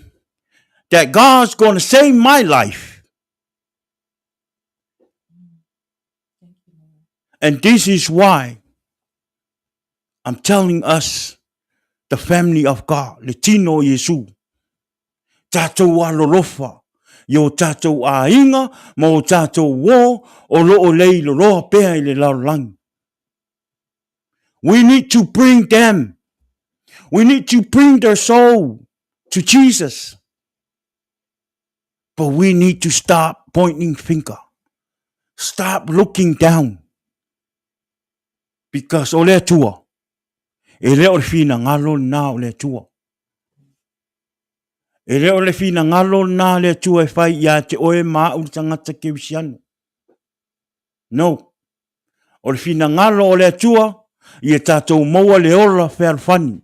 that God's going to save my life. Thank you, Lord. And this is why I'm telling us, the family of God, le tino o Iesu, tātou alolofa i o tātou āinga ma o tātou ō o loo lei loloa pea i le lalolagi. We need to bring them. We need to bring their soul to Jesus. But we need to stop pointing finger. Stop looking down. Because o le Atua, e le o le finagalo lena o le Atua. E le o le finagalo lena le Atua e fai ia te oe ma au le tagata kerisiano. No. O le finagalo o le Atua, ia tatou maua le ola fealofani.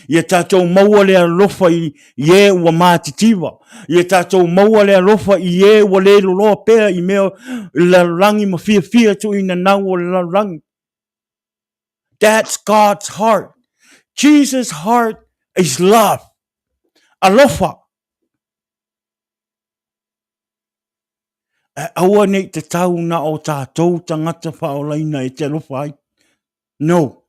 Ia tatou maua le alofa i, i e ua matitiva. Ia tatou maua le alofa i e ua le loloa pea i mea o le lalolagi ma fiafia tuuina nau o le lalolagi. That's God's heart. Jesus' heart is love. Alofa. E aua nei te tau na o tātou tangata whaolaina e te alofa ai. No.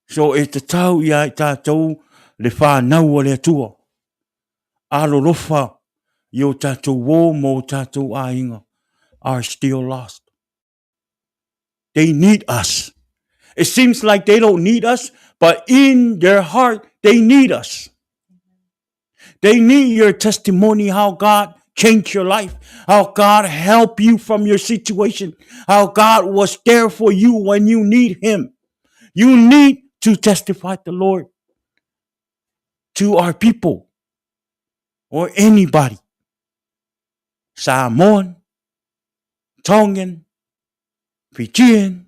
So e te tau ia i tātou le whānau o le Atua. Alolofa i o tātou ō mō o tātou āinga are still lost. They need us. It seems like they don't need us, but in their heart, they need us. They need your testimony, how God changed your life, how God helped you from your situation, how God was there for you when you need him. You need to testify the Lord to our people or anybody. Samoan, Tongan, Fijian,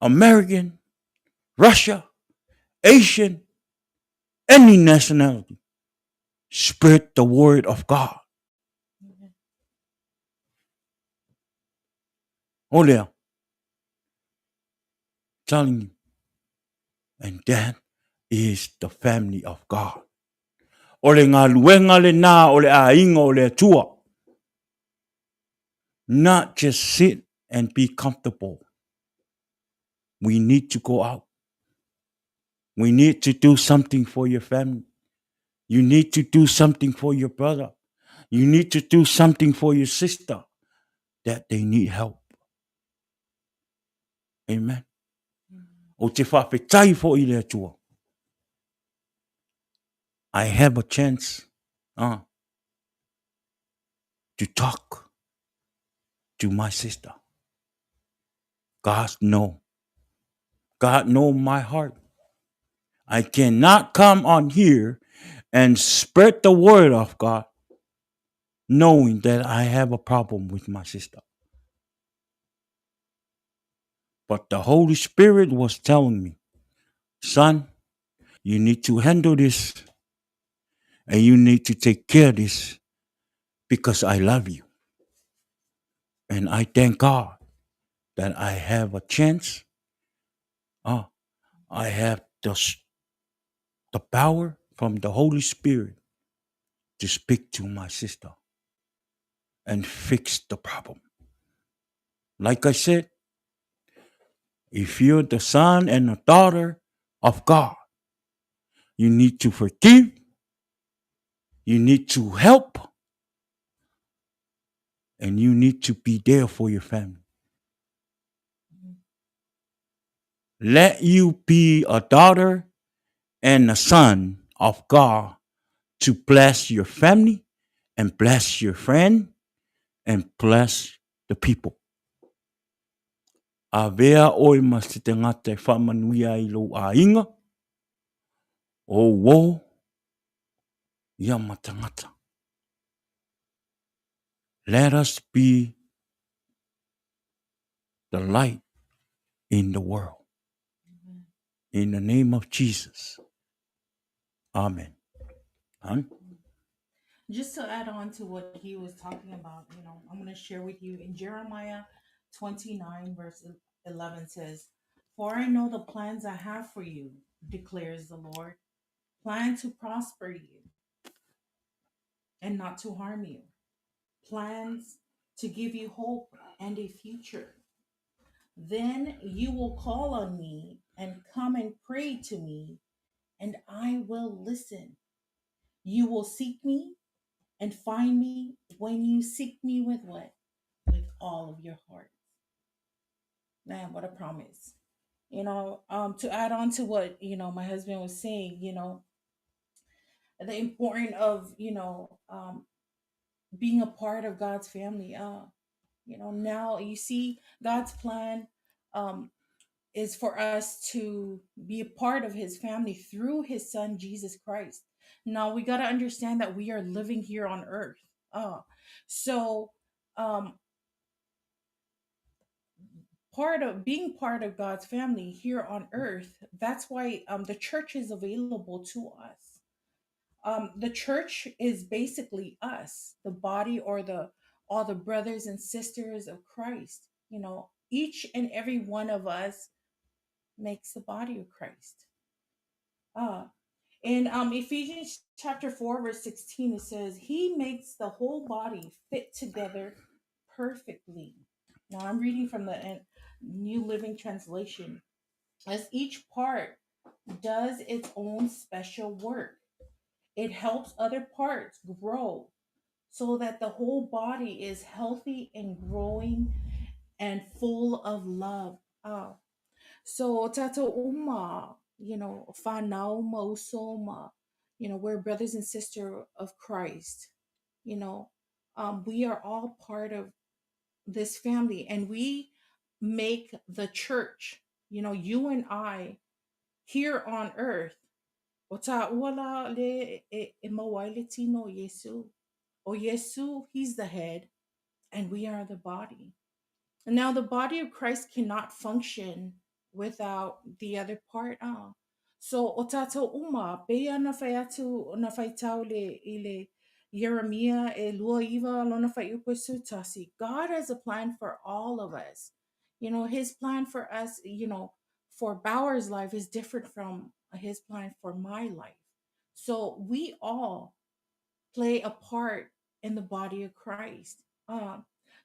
American, Russia, Asian. Any nationality. Spread the word of God. O lea, telling you. And that is the family of God. O le galuega lena o le aiga o le Atua. Not just sit and be comfortable. We need to go out. We need to do something for your family. You need to do something for your brother. You need to do something for your sister that they need help. Amen. O te whawhetai fo i le Atua. I have a chance to talk to my sister. God know. God know my heart. I cannot come on here and spread the word of God knowing that I have a problem with my sister. But the Holy Spirit was telling me, son, you need to handle this and you need to take care of this because I love you. And I thank God that I have a chance. I have the power from the Holy Spirit to speak to my sister and fix the problem. Like I said, if you're the son and the daughter of God, you need to forgive, you need to help, and you need to be there for your family. Let you be a daughter and a son of God to bless your family and bless your friend and bless the people. Avea oe ma se tagata e faamanuia ai i lou aiga, o uō, ia ma tagata. Let us be the light in the world. In the name of Jesus. Amen. Huh? Just to add on to what he was talking about, you know, I'm going to share with you in Jeremiah 29, verse 11 says, For I know the plans I have for you, declares the Lord, plan to prosper you and not to harm you, plans to give you hope and a future. Then you will call on me and come and pray to me, and I will listen. You will seek me and find me when you seek me with what? With all of your heart. Man, what a promise. You know, to add on to what, you know, my husband was saying, you know, the importance of, you know, being a part of God's family. You know, now you see God's plan is for us to be a part of his family through his son, Jesus Christ. Now we got to understand that we are living here on earth. So part of being part of God's family here on earth, that's why the church is available to us. The church is basically us, the body, or the all the brothers and sisters of Christ. You know, each and every one of us makes the body of Christ. In Ephesians chapter 4, verse 16, it says, He makes the whole body fit together perfectly. Now I'm reading from the New Living Translation. As each part does its own special work, it helps other parts grow so that the whole body is healthy and growing and full of love. So tato uma, you know, whanau ma usoma, you know, we're brothers and sisters of Christ. You know, we are all part of this family, and we make the church, you know, you and I here on earth. O ta uala le e, e mauai le tino Yesu. O Yesu, he's the head, and we are the body. And now the body of Christ cannot function without the other part. So o tātou uma, pei na whai atu, na whai tau le, i le Ieremia e lua iva lona fuaiupu e 11. God has a plan for all of us. His plan for us, for Bauer's life is different from his plan for my life. So we all play a part in the body of Christ.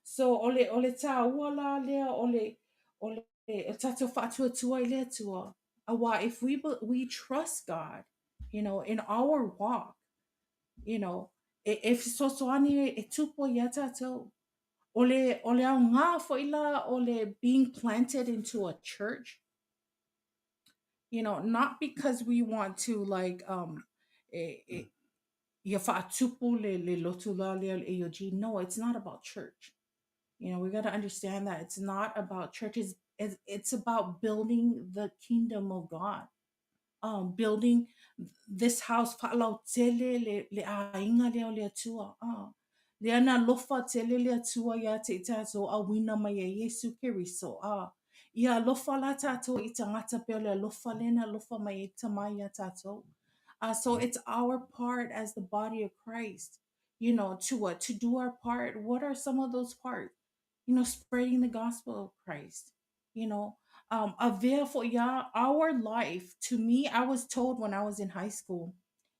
So o le, o le tāua la lea, o le, o le, o tātou whaatuatua i le Atua. Aua, if we trust God, in our walk, e, e fesoasoani e tupu ia tātou. O le, o le aoga foi la o le being planted into a church, not because we want to like e, e, ia whaatupu le lotu la lea le AOG. No, it's not about church. We got to understand that it's not about churches. It's about building the kingdom of God. Building this house faalautele le aiga lea o le Atua. Lea na alofa tele le Atua ia te i tātou auina mai e Iesu Keriso. Ia alofa la tātou i tagata pei o le alofa lea na alofa mai e Tama ia tātou. So it's our part as the body of Christ, to do our part. What are some of those parts? Spreading the gospel of Christ. Avea foi ia our life. To me, I was told when I was in high school,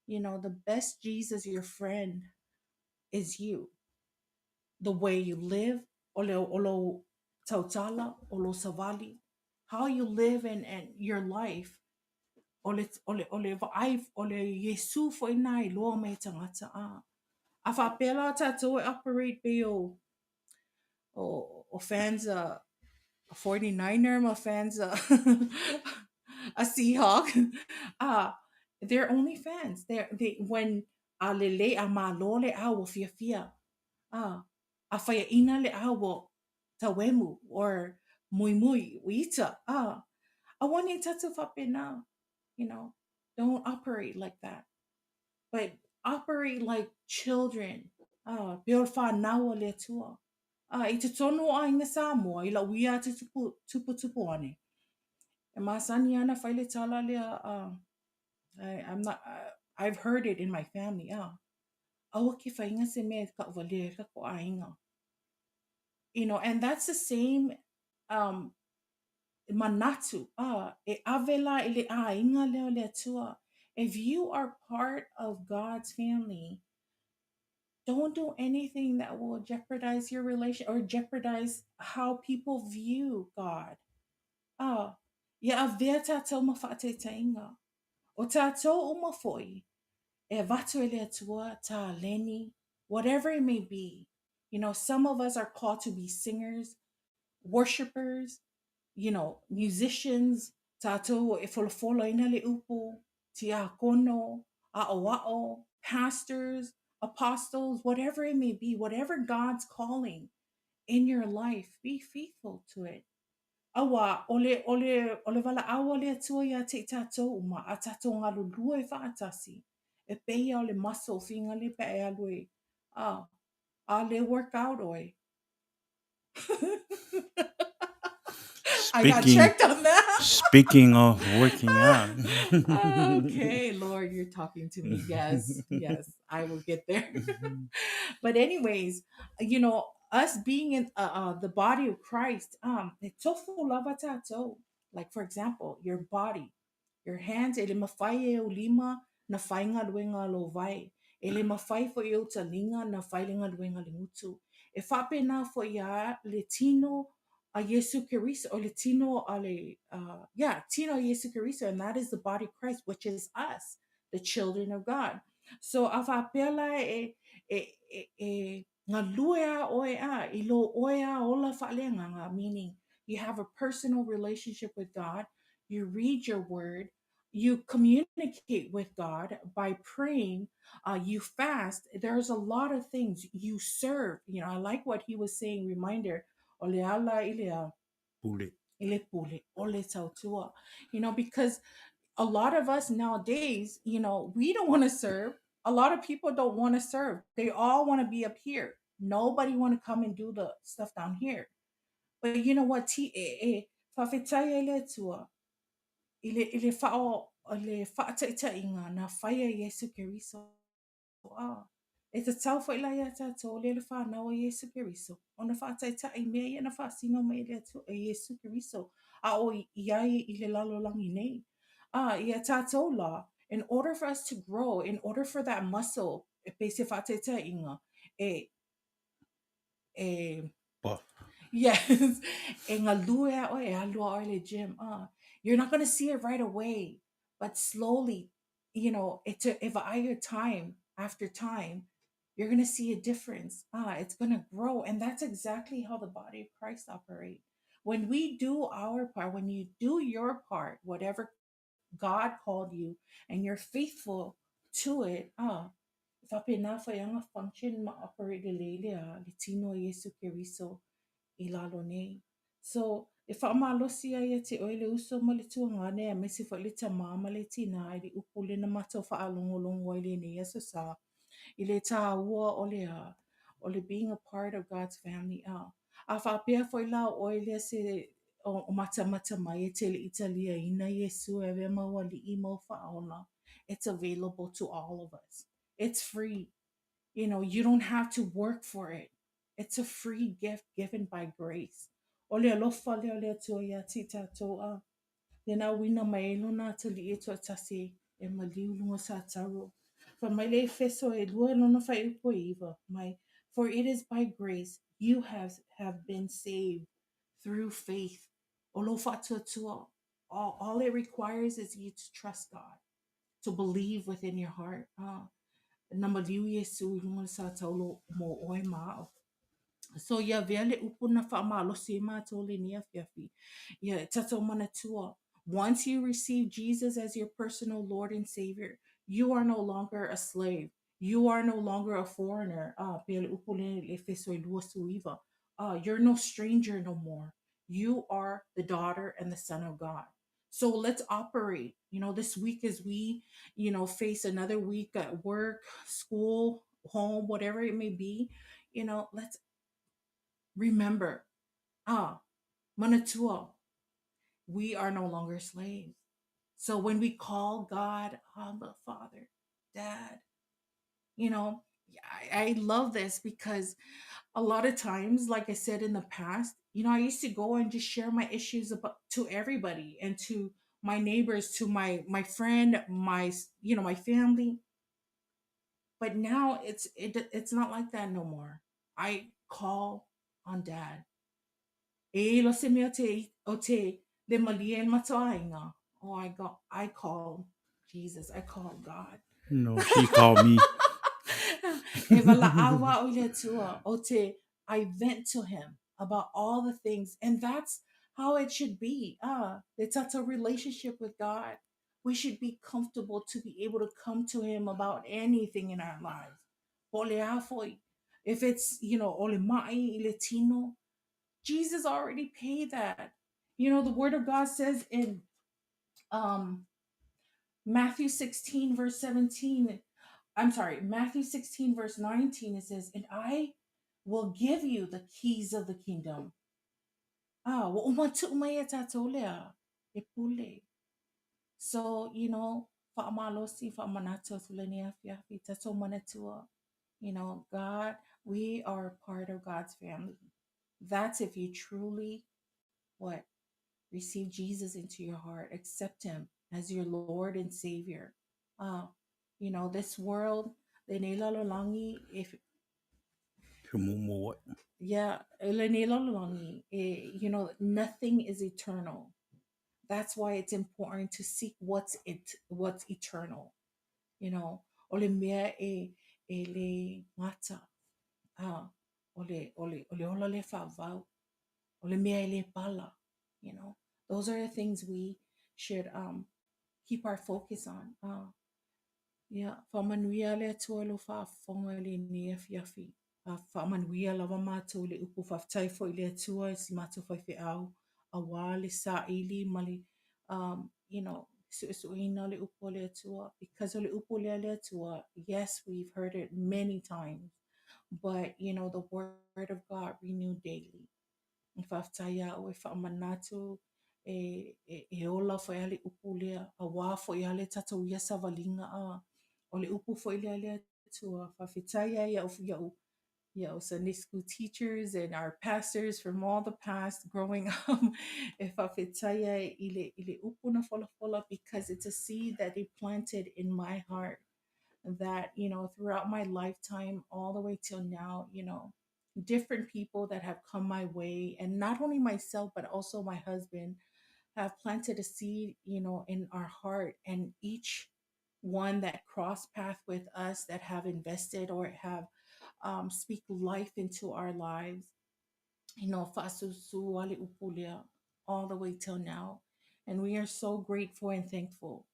the best Jesus, your friend, is you. The way you live, o le o lo tautala, o lo savali, how you live in your life, o le, o le, o le vaai, o le Iesu foi na i loa mai tagata a. A whaapela tātou e operate pe o fans a 49er ma fans a Seahawk. They're only fans. They when a lele a malo le a ua fiafia. A whaiaina le a ua tauemu or mui uita. Aua ne i tātou faapena. Don't operate like that. But operate like children. Pe o whanau a le Atua. I totonu o aiga Samoa, i lau ia te tupu, tupu, tupu ane. E masani ana whai le tala lea, I'm not, I've heard it in my family. Aua ke whainga se mea e kauwalea e ka ko aiga. And that's the same manatu, e ave la i le aiga lea o le Atua. If you are part of God's family, don't do anything that will jeopardize your relation or jeopardize how people view God. Ia avea tātou ma whaataitainga. O tātou uma foi, e avatu e le Atua, tā leni, whatever it may be. Some of us are called to be singers, worshipers, musicians, tātou e folafola ina le upu, tiakono, a'o a'o, pastors, apostles, whatever it may be, whatever God's calling in your life, be faithful to it. Aua, o le, o le, o le valaau a le Atua ia te i tātou uma, a tātou galulue faatasi. E peia o le muscle finga le pe e alu e, a le workout oe. I got checked on that. Speaking of working out. Okay, Lord, you're talking to me. Yes, I will get there. But anyways, us being in the body of Christ, e tofu lava tātou. Like for example, your body, your hands, e le mawhai e o lima na whai galuega lo vai. E le mawhai fo i o talinga na whai le galuega le gutu. E whapena fo ia le tino a Yesu Keriso, or le tino a le, yeah, tino a Yesu Keriso, and that is the body of Christ, which is us, the children of God. So a whapea e, e, e, e galue a oe a, i lo oe a ola whaaleagaga, meaning you have a personal relationship with God, you read your word, you communicate with God by praying, you fast. There's a lot of things you serve. I like what he was saying, reminder, o le ala i le a, Pule. I le pule, o le tautua. Because a lot of us nowadays, we don't want to serve. A lot of people don't want to serve. They all want to be up here. Nobody want to come and do the stuff down here. But you know what? Ti e, e, whawhetai e le Atua. I le whao. o le faataitaiga na fai e Iesu Keriso. A e tatau foi la iā tatou lea le fanau a Iesu Keriso ona faataitai mea ia na faasino mai e le Atua e Iesu Keriso a o i ai i le lalolagi nei. A iā tatou la, in order for us to grow, in order for that muscle, e pei se faataitaiga, e e Buff. Yes. E galue a oe, e alu a oe i le gym. You're not gonna see it right away, but slowly, you know, e, te, e vaai your time after time, you're going to see a difference. It's going to grow. And that's exactly how the body of Christ operate. When we do our part, when you do your part, whatever God called you, and you're faithful to it, e faapena foi ona function ma operate lelei le a le tino o Iesu Keriso i lalo nei. So, e faamalosi ai ia te oe le uso ma le tuagane aemaise foi le tamā ma le tinā i le upu lea na matou faalogologo ai i lenei Aso Sa, i le tāua o le a, o le being a part of God's family a. A faapea foi la o oe lea se o, o matamata mai e te le i taliaina Iesu e avea ma ou alii ma ou faaola, it's available to all of us. It's free. You know, you don't have to work for it. It's a free gift given by grace. O le alofa lea o le Atua iā te i tātou a lea na auina mai ai lona atalii e toatasi e maliu luga o Satauro. Fai mai le Efeso e lua lona faaiupu e iva mai, For it is by grace you have been saved through faith. O lou faatuatua, all it requires is you to trust God. to believe within your heart. Ah, na maliu Iesu i luga o le satauro mo oe ma a'u. So ia avea le upu na faamalosi ai matou lenei afiafi. Ia tatou manatua, once you receive Jesus as your personal Lord and Savior, you are no longer a slave. You are no longer a foreigner. Ah, pei o le upu lea i le Efeso e 29. Ah, you're no stranger no more. You are the daughter and the son of God. So let's operate. You know, this week as we, you know, face another week at work, school, home, whatever it may be, you know, let's remember, manatua, we are no longer slaves. So when we call God Abba, Father, Dad, you know, I love this because a lot of times, like I said in the past, you know, I used to go and just share my issues about to everybody and to my neighbors, to my friend, my, you know, my family. But now it's not like that no more. I call on Dad. E lo se mea te, o te le malie le matoaiga. Oh, I call Jesus. I call God. No, she called me. E valaau a'u i le Atua, o te, I vent to him about all the things, and that's how it should be. Le tatou relationship with God. We should be comfortable to be able to come to him about anything in our lives. Po o le a foi. If it's, you know, o le ma'i i le tino, Jesus already paid that. You know, the word of God says in Matthew 16, verse 17, I'm sorry, Matthew 16, verse 19, it says, And I will give you the keys of the kingdom. Ah, ua uma tuu mai e tatou lea, e pule. So, you know, faamalosi, faamanatu atu lenei afiafi, tatou manatua. You know, God, we are part of God's family. That's if you truly, what? Receive Jesus into your heart, accept him as your Lord and Savior. You know, this world, lenei lalolagi, if He momo ai. Yeah, lenei lalolagi, you know, nothing is eternal. That's why it's important to seek what's eternal. You know, o le mea e le gata. O le ola le faavavau. O le mea e le pala. You know, those are the things we should keep our focus on. Yeah, faamanuia le Atua i lou faafofoga i lenei afiafi. Faamanuia lava matou i le upu faafetai foi i le Atua i si matou faifeau auā le saili ma le you know, suesueina o le upu o le Atua. Because o le upu lea le Atua, yes, we've heard it many times, but you know, the word of God renewed daily. E faafetai a'u e faamanatu e ola foi a le upu. upu lea, auā foi a le tatou ia savaliga a o le upu foi lea a le Atua. Faafetai ai iaʻu iaʻu iaʻu Sunday school teachers and our pastors from all the past growing up e faafetai ai i le i le upu na folafola because it's a seed that they planted in my heart that you know throughout my lifetime all the way till now you know different people that have come my way and not only myself but also my husband have planted a seed you know in our heart and each one that cross path with us that have invested or have um, speak life into our lives you know fa'asusu ale upu lea, all the way till now and we are so grateful and thankful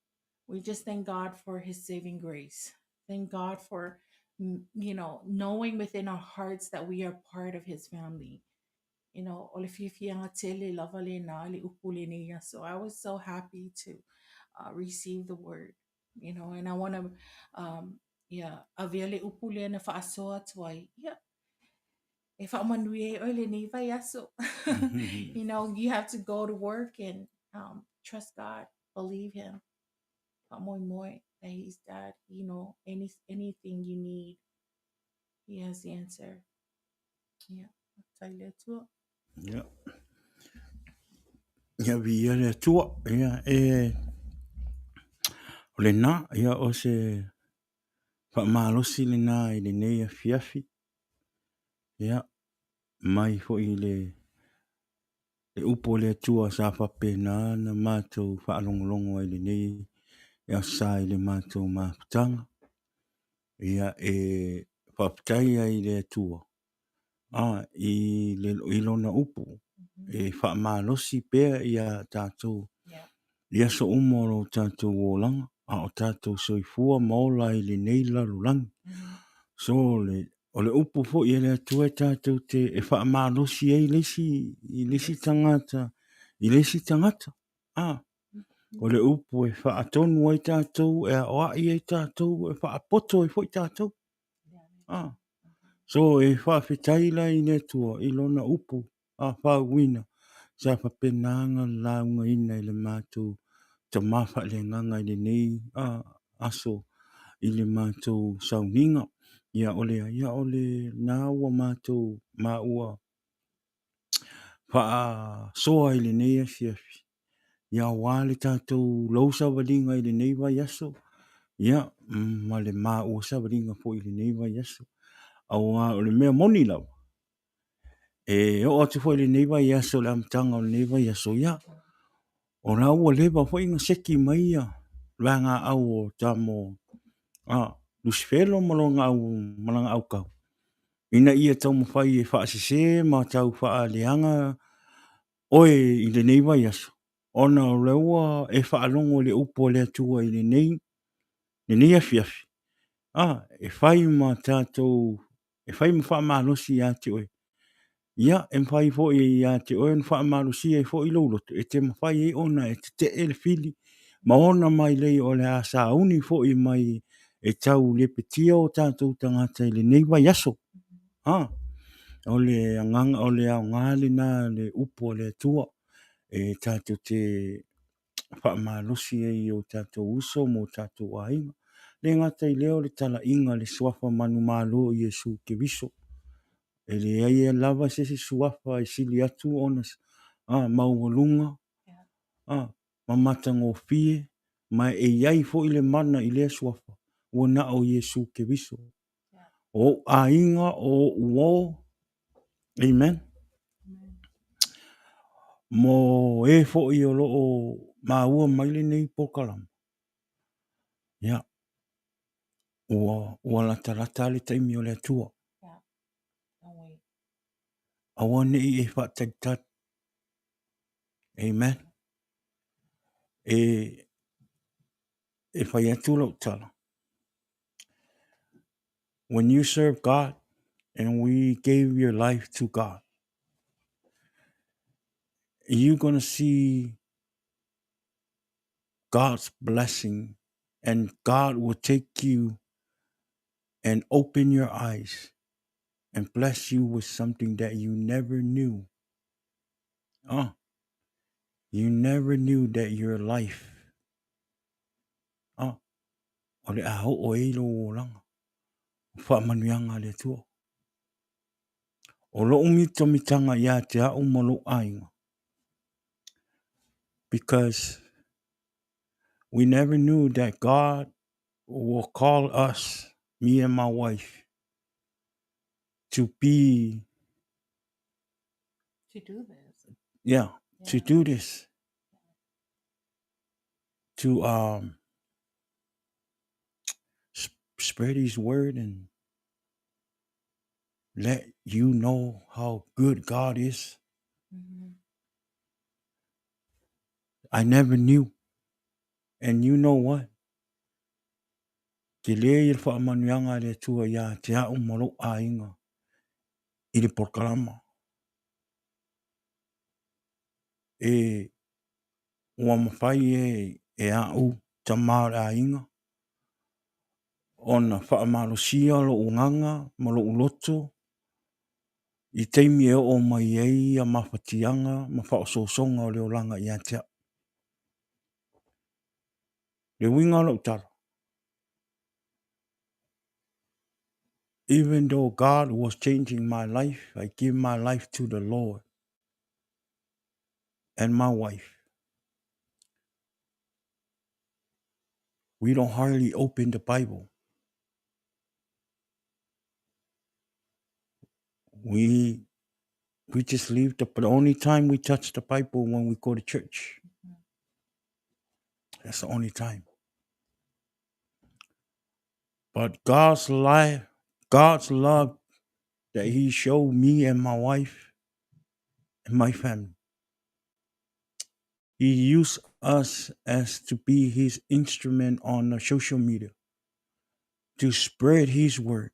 we just thank God for his saving grace. Thank God for, you know, knowing within our hearts that we are part of his family. You know, o le fiafiaga tele lava lena le upu lenei aso. I was so happy to uh, receive the word, you know, and I want to, um, yeah, avea le upu lea na faasoa atu ai. Yeah, e faamanuia ai oe lenei vaiaso. You know, you have to go to work and um, trust God, believe Him. Faamoemoe that He's that, you know, any anything you need, He has the answer. Yeah. Tai le Atua. Yeah. Ia viia le Atua. Ia, e, o lena, ia o se faamalosi lena i lenei afiafi. Ia, mai foi i le, le upu a le Atua sa faapena ona matou faalogologo ai i lenei aso i le matou mafutaga. Ia, e faafetai ai i le Atua a, i, le, i lona upu e faamalosi pea iā tatou i aso uma o lo tatou olaga a o tatou soifua ma ola ai i lenei lalolagi. So, le, o le upu foi a le Atua e tatou te e faamalosi ai le isi, i le isi tagata, i le isi tagata. A, o le upu e faatonu ai tatou, e aoai ai tatou, e faapoto ai foi tatou. A, so e faafetai la i le Atua i lona upu a faauuina sa faapena ona laugaina i le matou tama faaleagaga i lenei a, aso i le matou sauniga. Ia o le ia o lena ua matou maua faasoa i lenei afiafi. Ia aua le tatou lou savaliga i lenei vaiaso, ia ma le maua savaliga foi i lenei vaiaso. Aua o le mea moni lava, e oo atu foi i lenei vaiaso, le amataga o lenei vaiaso, ia, o la ua leva foi ona seki mai ia vaegaau o tamo a Lusifelo ma lona au ma lana aukau ina ia taumafai e faasese ma tau faaleaga oe i lenei vaiaso, ona o lea ua e faalogo i le upu a le Atua i lenei, lenei afiafi, a, e fai ma tatou, e fai ma faamalosi ia te oe. Ia, e mafai foi ia te oe ona faamalosia ai foi lou loto, e te mafai ai ona e tetee le fili ma ona mailei o le a sauni foi mai e tau lepetia o tatou tagata i lenei vaiaso. A, o le agaga, o le aoga lena le upu a le Atua e tatou te faamalosi ai i o tatou uso ma o tatou aiga. Le gata i lea o le talaiga i le suafa manumalo o Iesu Keriso. E leai lava se isi suafa e sili atu ona a, maualuga a, ma matagofie, ma e i ai foi le mana i lea suafa, ua na o Iesu Keriso. O ou aiga, o ou uo. Amen. Mo e foi o lo o maua mai lenei polokalama, ia, ua, ua latalata le taimi o le Atua. Aua ne i e faatalitali. Amen. E, e fai atu lau tala. When you serve God and we gave your life to God, you're going to see God's blessing and God will take you and open your eyes and bless you with something that you never knew. Oh, you never knew that your life O le a oo ai lou olaga, o faamanuiaga a le Atua. O lou mitamitaga ia te au ma lou aiga, because we never knew that God will call us, me and my wife, to be To do this. Yeah, to do this. To spread his word and let you know how good God is. I never knew. And you know what? Tele ia le faamanuiaga a le Atua ia te au ma lou aiga i le polokalama. E ua mafai e e au tama o le aiga ona faamalosia lou agaga ma lou loto i taimi e oo mai ai ia mafatiaga ma faaosoosoga o le olaga ia te au. Le uiga o lau tala, even though God was changing my life, I give my life to the Lord and my wife. We don't hardly open the Bible. We we just leave the, the only time we touch the Bible when we go to church. That's the only time. But God's life, God's love that He showed me and my wife and my family. He used us as to be his instrument on the social media to spread his word.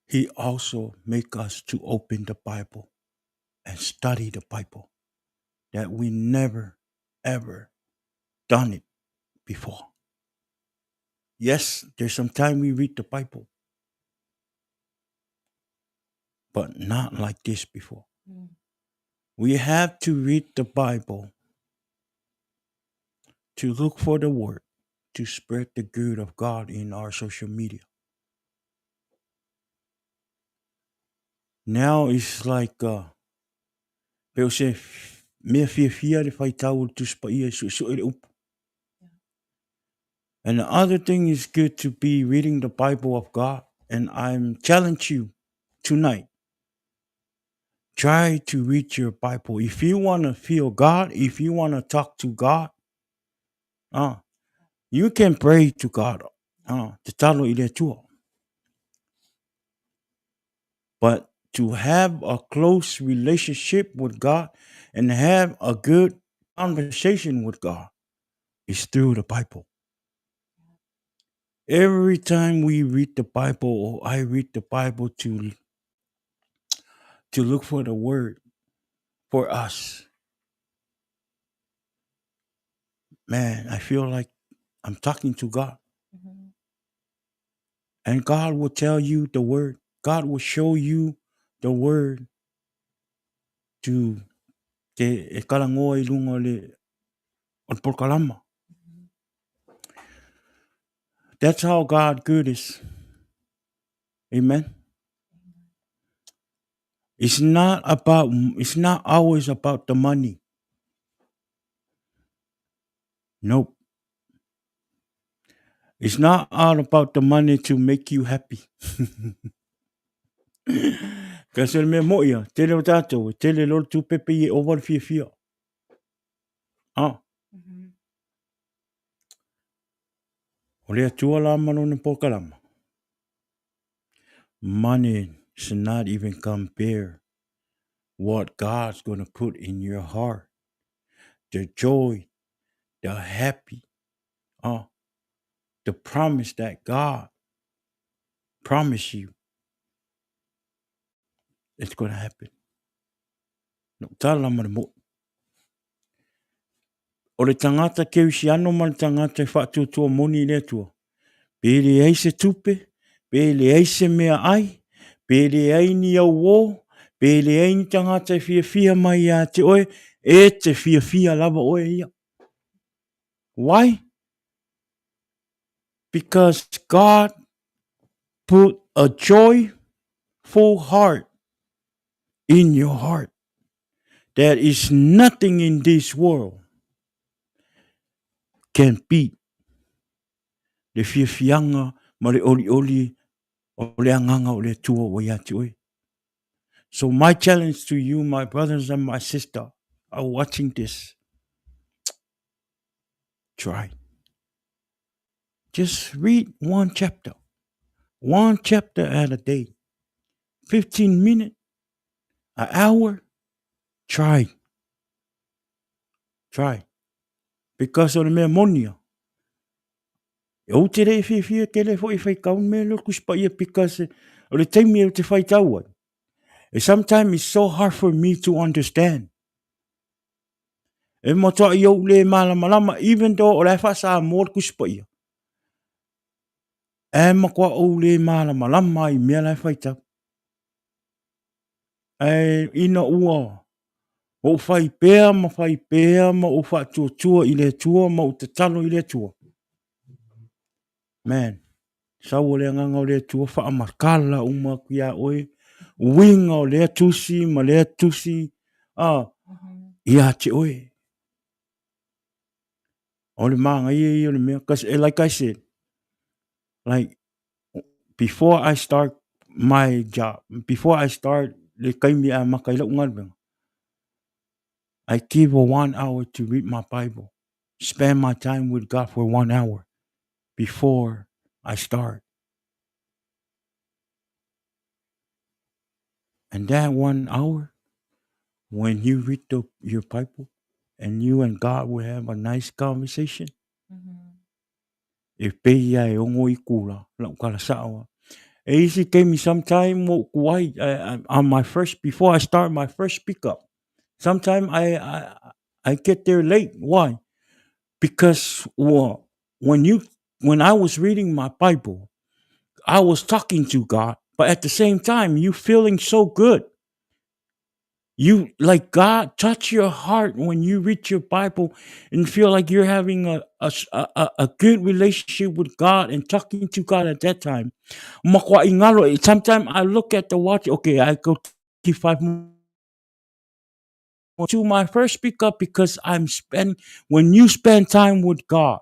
He also make us to open the Bible and study the Bible that we never ever done it before. Yes, there's some time we read the Bible, but not like this before. We have to read the Bible to look for the word to spread the good of God in our social media. Now it's like uh, pe o se mea fiafia le faitau o le Tusi Paia e suesue le upu. And the other thing is good to be reading the Bible of God. And I'm challenge you tonight. Try to read your Bible. If you want to feel God, if you want to talk to God, you can pray to God. Tatalo i le Atua. But to have a close relationship with God and have a good conversation with God is through the Bible. Every time we read the Bible, or I read the Bible to to look for the word for us, man, I feel like I'm talking to God. And God will tell you the word. God will show you the word to te e kalangoa i lunga o le, o le polokalama. That's how God good is. Amen. It's not about it's not always about the money. Nope. It's not all about the money to make you happy. Ka se le mea mo ia, tele o tātou, e tele lolo tūpepe i e ova le fiafia. Ah. O le Atua la ma lona polokalama. Money should not even compare what God's going to put in your heart. The joy, the happy, the promise that God promised you. It's going to happen. No tala ma le mo'i. O le tangata kerisiano ma le tangata e whaatuatua moni i le Atua. Pe leai se tupe, pe leai se mea ai, pe leai ni auō, pe leai ni tangata e fiafia mai ia te oe, e te fiafia lava oe ia. Why? Because God put a joyful heart in your heart. There is nothing in this world can beat le fiafiaga ma le olioli o le agaga o le Atua ua ia te oe. So my challenge to you, my brothers and my sister, are watching this. Try. Just read one chapter. One chapter at a day. 15 minutes, an hour. Try. Try. Because o le mea moni ia. E ou te le fiafia tele foi e faitau le mea lea o le Tusi Paia because o le taimi ou te faitau ai, sometimes it's so hard for me to understand. E matuai ou le malamalama even though o la e faa-Samoa le Tusi Paia, e matua ou le malamalama i mea la e faitau. Ae ina ua ou fai pea ma fai pea ma ou faatuatua i le Atua ma ou tatalo i le Atua, man, sau o le agaga o le Atua faamatala uma atu iā oe uiga o lea tusi ma lea tusi a ia te oe. O le manaia ia o le mea, cause like I said, like before I start my job, before I start le taimi e amata ai lau galuega, I give a one hour to read my Bible, spend my time with God for one hour before I start. And that one hour, when you read the, your Bible, and you and God will have a nice conversation, E pei ia e ogo i kula, lau kala sao a. E isi taimi sometime ua ou ku ai, on my first, before I start my first pickup, sometime I, I, I get there late. Why? Because ua, when you, when I was reading my Bible, I was talking to God, but at the same time, you feeling so good. You like God touch your heart when you read your Bible and feel like you're having a a a, a good relationship with God and talking to God at that time. Sometimes I look at the watch, okay, I go keep five more to my first pickup because I'm spend when you spend time with God,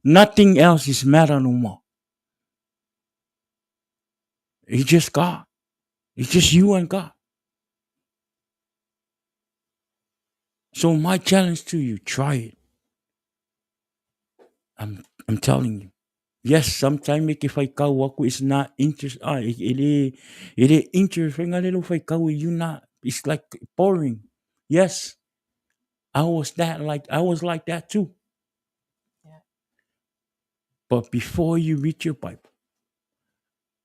nothing else is matter no more. It's just God. It's just you and God. So my challenge to you, try it. I'm I'm telling you. Yes, sometimes e ke whaikau aku, it's not interest, ah, e, e le, e le interest, whainga le lo whaikau, you not, it's like boring. Yes, I was that like, I was like that too. Yeah. But before you read your Bible,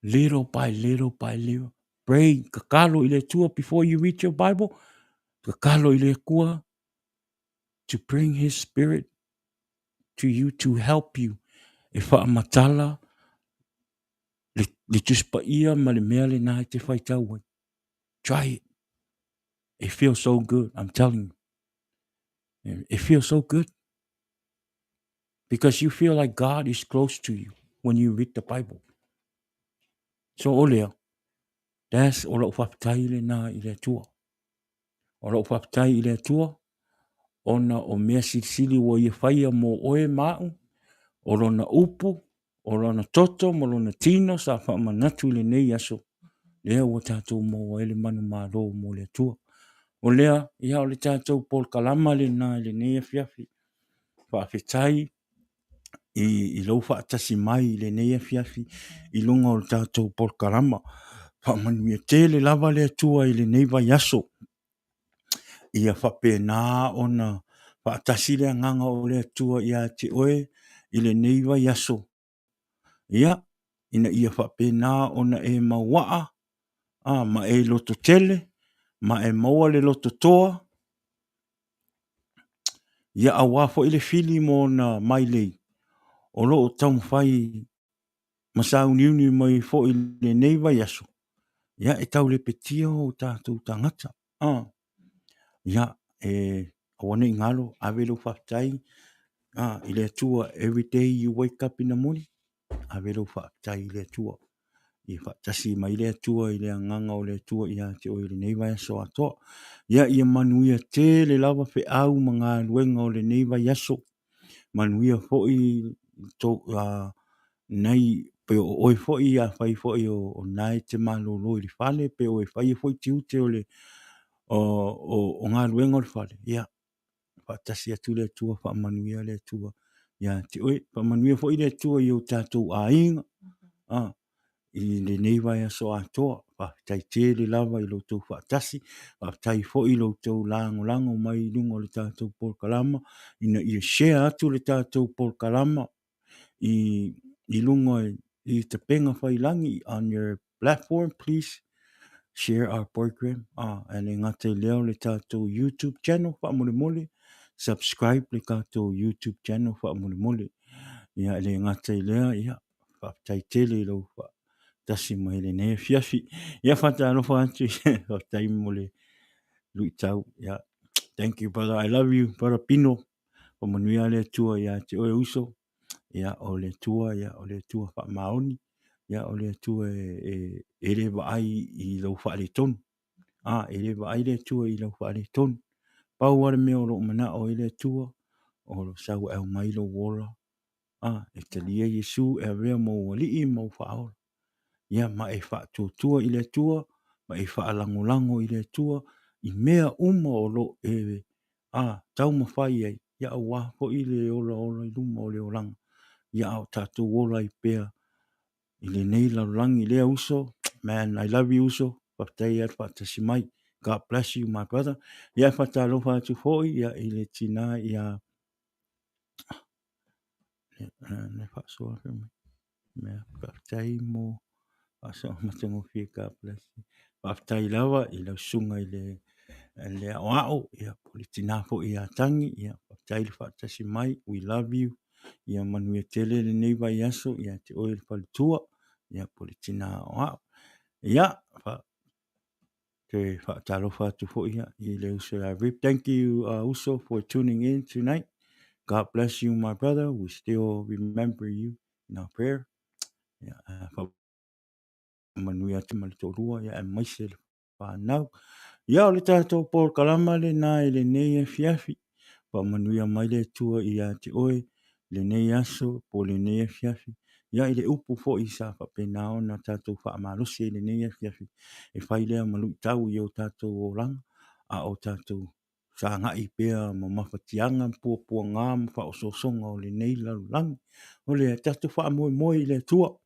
little by little by little, pray, kakalo i le Atua before you read your Bible, kakalo i le Atua to bring his spirit to you to help you e whaamatala le, le Tusi Paia ma le mea lena e te whaitau ai. Try it. It feels so good, I'm telling you. It feels so good. Because you feel like God is close to you when you read the Bible. So o lea, that's o lau faafetai lena i le Atua. O lau faafetai i le Atua, ona o mea silisili ua ia faia mō oe ma a'u, o lona upu, o lona toto ma lona tino sa faamanatu i lenei aso, lea ua tatou maua ai le manumalo mo le Atua. O lea, ia o le tatou polokalama lena i lenei afiafi. Faafetai i, i lou faatasi mai i lenei afiafi i luga o le tatou polokalama. Faamanuia tele lava le Atua i lenei vaiaso. Ia faapena ona faatasi le agaga o le Atua ia te oe i lenei vaiaso. Ia, ina ia faapena ona e mauaa a, ma e lototele, ma e maua le lototoa, ia aua foi le fili ma ona mailei o lo o taumafai ma sauniuni mai foi i lenei vaiaso, ia e tau lepetia o tatou tagata. Ah, ia, e aua ne i galo, ave lou faafetai. Ah, i le Atua, every day you wake up in the morning, ave lou faafetai i le Atua. Ia faatasi mai le Atua i le agaga o le Atua ia te oe i lenei vaiaso atoa. Ia, ia manuia tele lava feau ma galuega o lenei vaiaso. Manuia foi tou, nai pe o oe foi afai foi o na e te malolo i le fale pe o e faia foi tiute o le o galuega o le fale, ia faatasi atu le Atua, faamanuia le Atua ia te oe. Faamanuia foi le Atua i o tatou aiga i lenei vaiaso atoa. Faafetai tele lava i lo outou faatasi, faafetai foi i lo outou lagolago mai i luga o le tatou polokalama ina ia share atu le tatou polokalama i luga i tapega failangi on your platform, please share our program. E le gata i lea o le tatou YouTube channel faamolemole, subscribe le tatou YouTube channel faamolemole. Ia e le gata i lea, ia faafetai tele i lou faatasi mai i lenei afiafi. Ia faatalofa atu, faafetai mo le luitau. Ia, thank you brother, I love you brother Pino. Faamanuia le Atua ia te oe uso. Ia, o le Atua, ia, o le Atua faamaoni. Ia, o le Atua e le vaai i lou faaletonu. A, e le vaai le Atua i lou faaletonu. Pau lava le mea o lo o manao ai le Atua, o lo sau e aumai lou ola. A, e talia Iesu e avea ma ou alii ma ou faaola. Ia, ma e faatuatua i le Atua, ma e faalagolago i le Atua i mea uma o lo o e a, taumafai ai, ia aua foi le olaola i luma o le olaga, ia a o tatou ola ai pea i lenei lalolagi. Lea uso, man, I love you uso, faafetai lava le faatasi mai. God bless you my brother. Ia e faatalofa atu foi ia, i le tinā ia le faasoa atu mai. Mea, faafetai mo faasoa matagofie, God bless you. Faafetai lava i lau susuga i le aoao, ia, po o le tinā foi ia Tangi, ia, faafetai le faatasi mai, we love you. Ia manuia tele lenei vaiaso ia te oe le faletua, ia, po o le tinā aoao. Ia, toe faatalofa atu foi ia, i le uso ia Rip. Thank you, Uso, for tuning in tonight. God bless you, my brother. We still remember you in our prayer. Ia, faamanuia atu ma le toalua, ia, aemaise le whanau. Ia, o le tatou polokalama lena i lenei afiafi. Faamanuia mai le Atua ia te oe lenei aso po o lenei afiafi. Ia, i le upu foi sa faapena ona tatou faamalosi ai i lenei afiafi, e fai lea ma luitau i o tatou olaga, a o tatou sagai pea ma mafatiaga ma puapuaga ma faaosoosoga o lenei lalolagi. O le tatou faamoemoe i le Atua.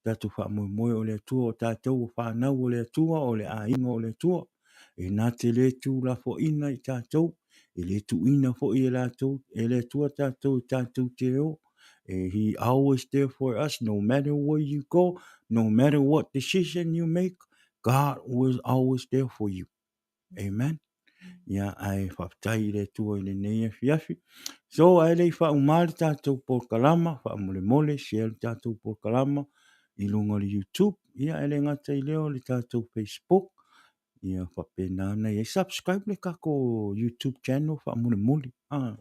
Tatou faamoemoe o le Atua, o tatou o fanau o le Atua, o le aiga o le Atua. E na te le tuulafoaiina i tatou, e le tuuina foi e latou, e le Atua tatou e tatou te o. He always there for us, no matter where you go, no matter what decision you make, God was always there for you. Amen. Ia, ae faafetai i le Atua i lenei afiafi. So, ae le i faauma le tatou polokalama, faamolemole, share le tatou polokalama i luga o le YouTube. Ia, e le gata i lea o le tatou Facebook. Ia, faapena ona i ai. Subscribe le tatou YouTube channel faamolemole. Ah,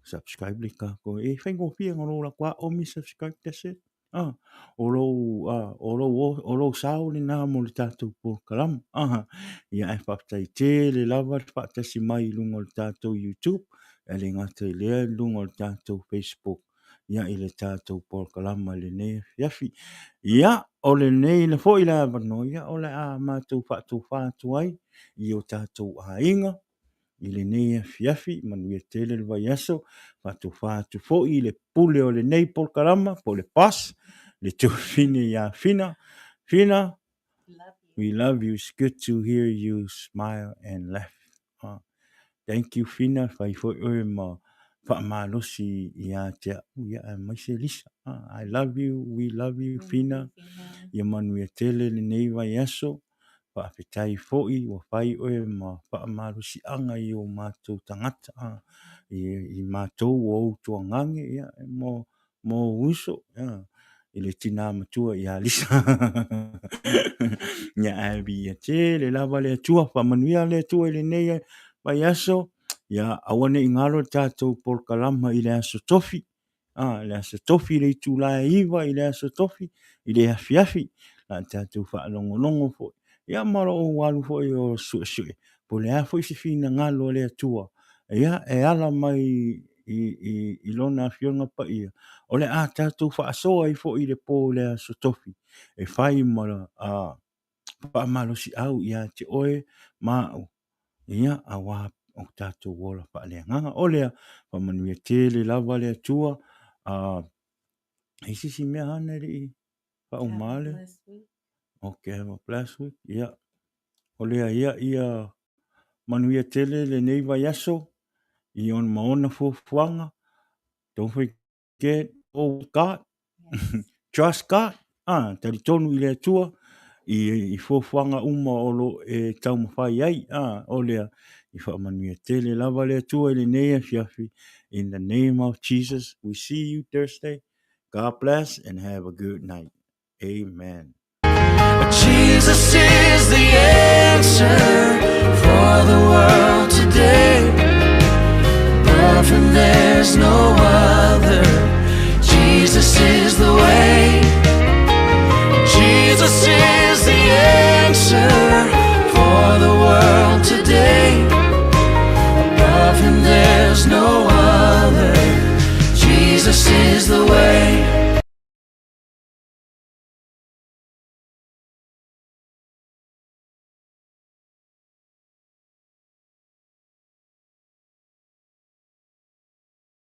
subscribe le tatou. E faigofie ona lou alu atu lava, omi subscribe, that's it. Ah, o lou, ah, o lou, o lou sao lena mo le tatou polokalama. Ah, ia ae faafetai tele lava le faatasi mai i luga o le tatou YouTube, e le gata i lea i luga o le tatou Facebook, ia i le tatou polokalama i lenei afiafi. Ia, o lenei le foi le avanoa, ia o le a matou faatofa atu ai i o tatou aiga, i lenei afiafi, manuia tele le vaiaso, faatofa atu foi i le pule o lenei polokalama po o le boss, le tuafafine ia Fina. Fina, we love you. It's good to hear you smile and laugh. Thank you Fina, fai foi oe ma faamalosi ia te au, ia aemaise Lisa. I love you, we love you Fina. Ia manuia tele lenei vaiaso. Faafetai foi ua fai oe ma faamalosiaga i o matou tagata, i matou o ou tuagage, ia, mo, mo ou uso, ia, i le tinā matua ia Lisa. Ia, ae viia tele lava le Atua, faamanuia le Atua i lenei vaiaso. Ia, aua ne i galo le tatou polokalama i le Aso Tofi, a, le Aso Tofi i le itula e 9 i le Aso Tofi i le afiafi, la a tatou faalogologo foi. Ia ma lou alu foi o suesue, po o le a foi se finagalo o le Atua, ia, e ala mai i Lona Afioga Paia, o le a tatou faasoa ai foi i le po i le Aso Tofi, e fai ma faamalosiau ia te oe ma au, ia, aua o tatou ola faaleagaga. O lea, faamanuia tele lava le Atua. E i ai se isi mea Hana e le i faauma le? Okay, have a blessed week. Ia, o lea ia, ia manuia tele lenei vaiaso i ona ma ona fuafuaga. Don't forget, oh God, trust God, ah, talitonu i le Atua i fuafuaga uma o lo o e taumafai ai. Ah, o lea, i faamanuia tele lava le Atua i lenei afiafi. In the name of Jesus, we see you Thursday. God bless and have a good night. Amen. Jesus is the answer for the world today. Above him there's no other. Jesus is the way. Jesus is the answer for the world today. Above him there's no other. Jesus is the way.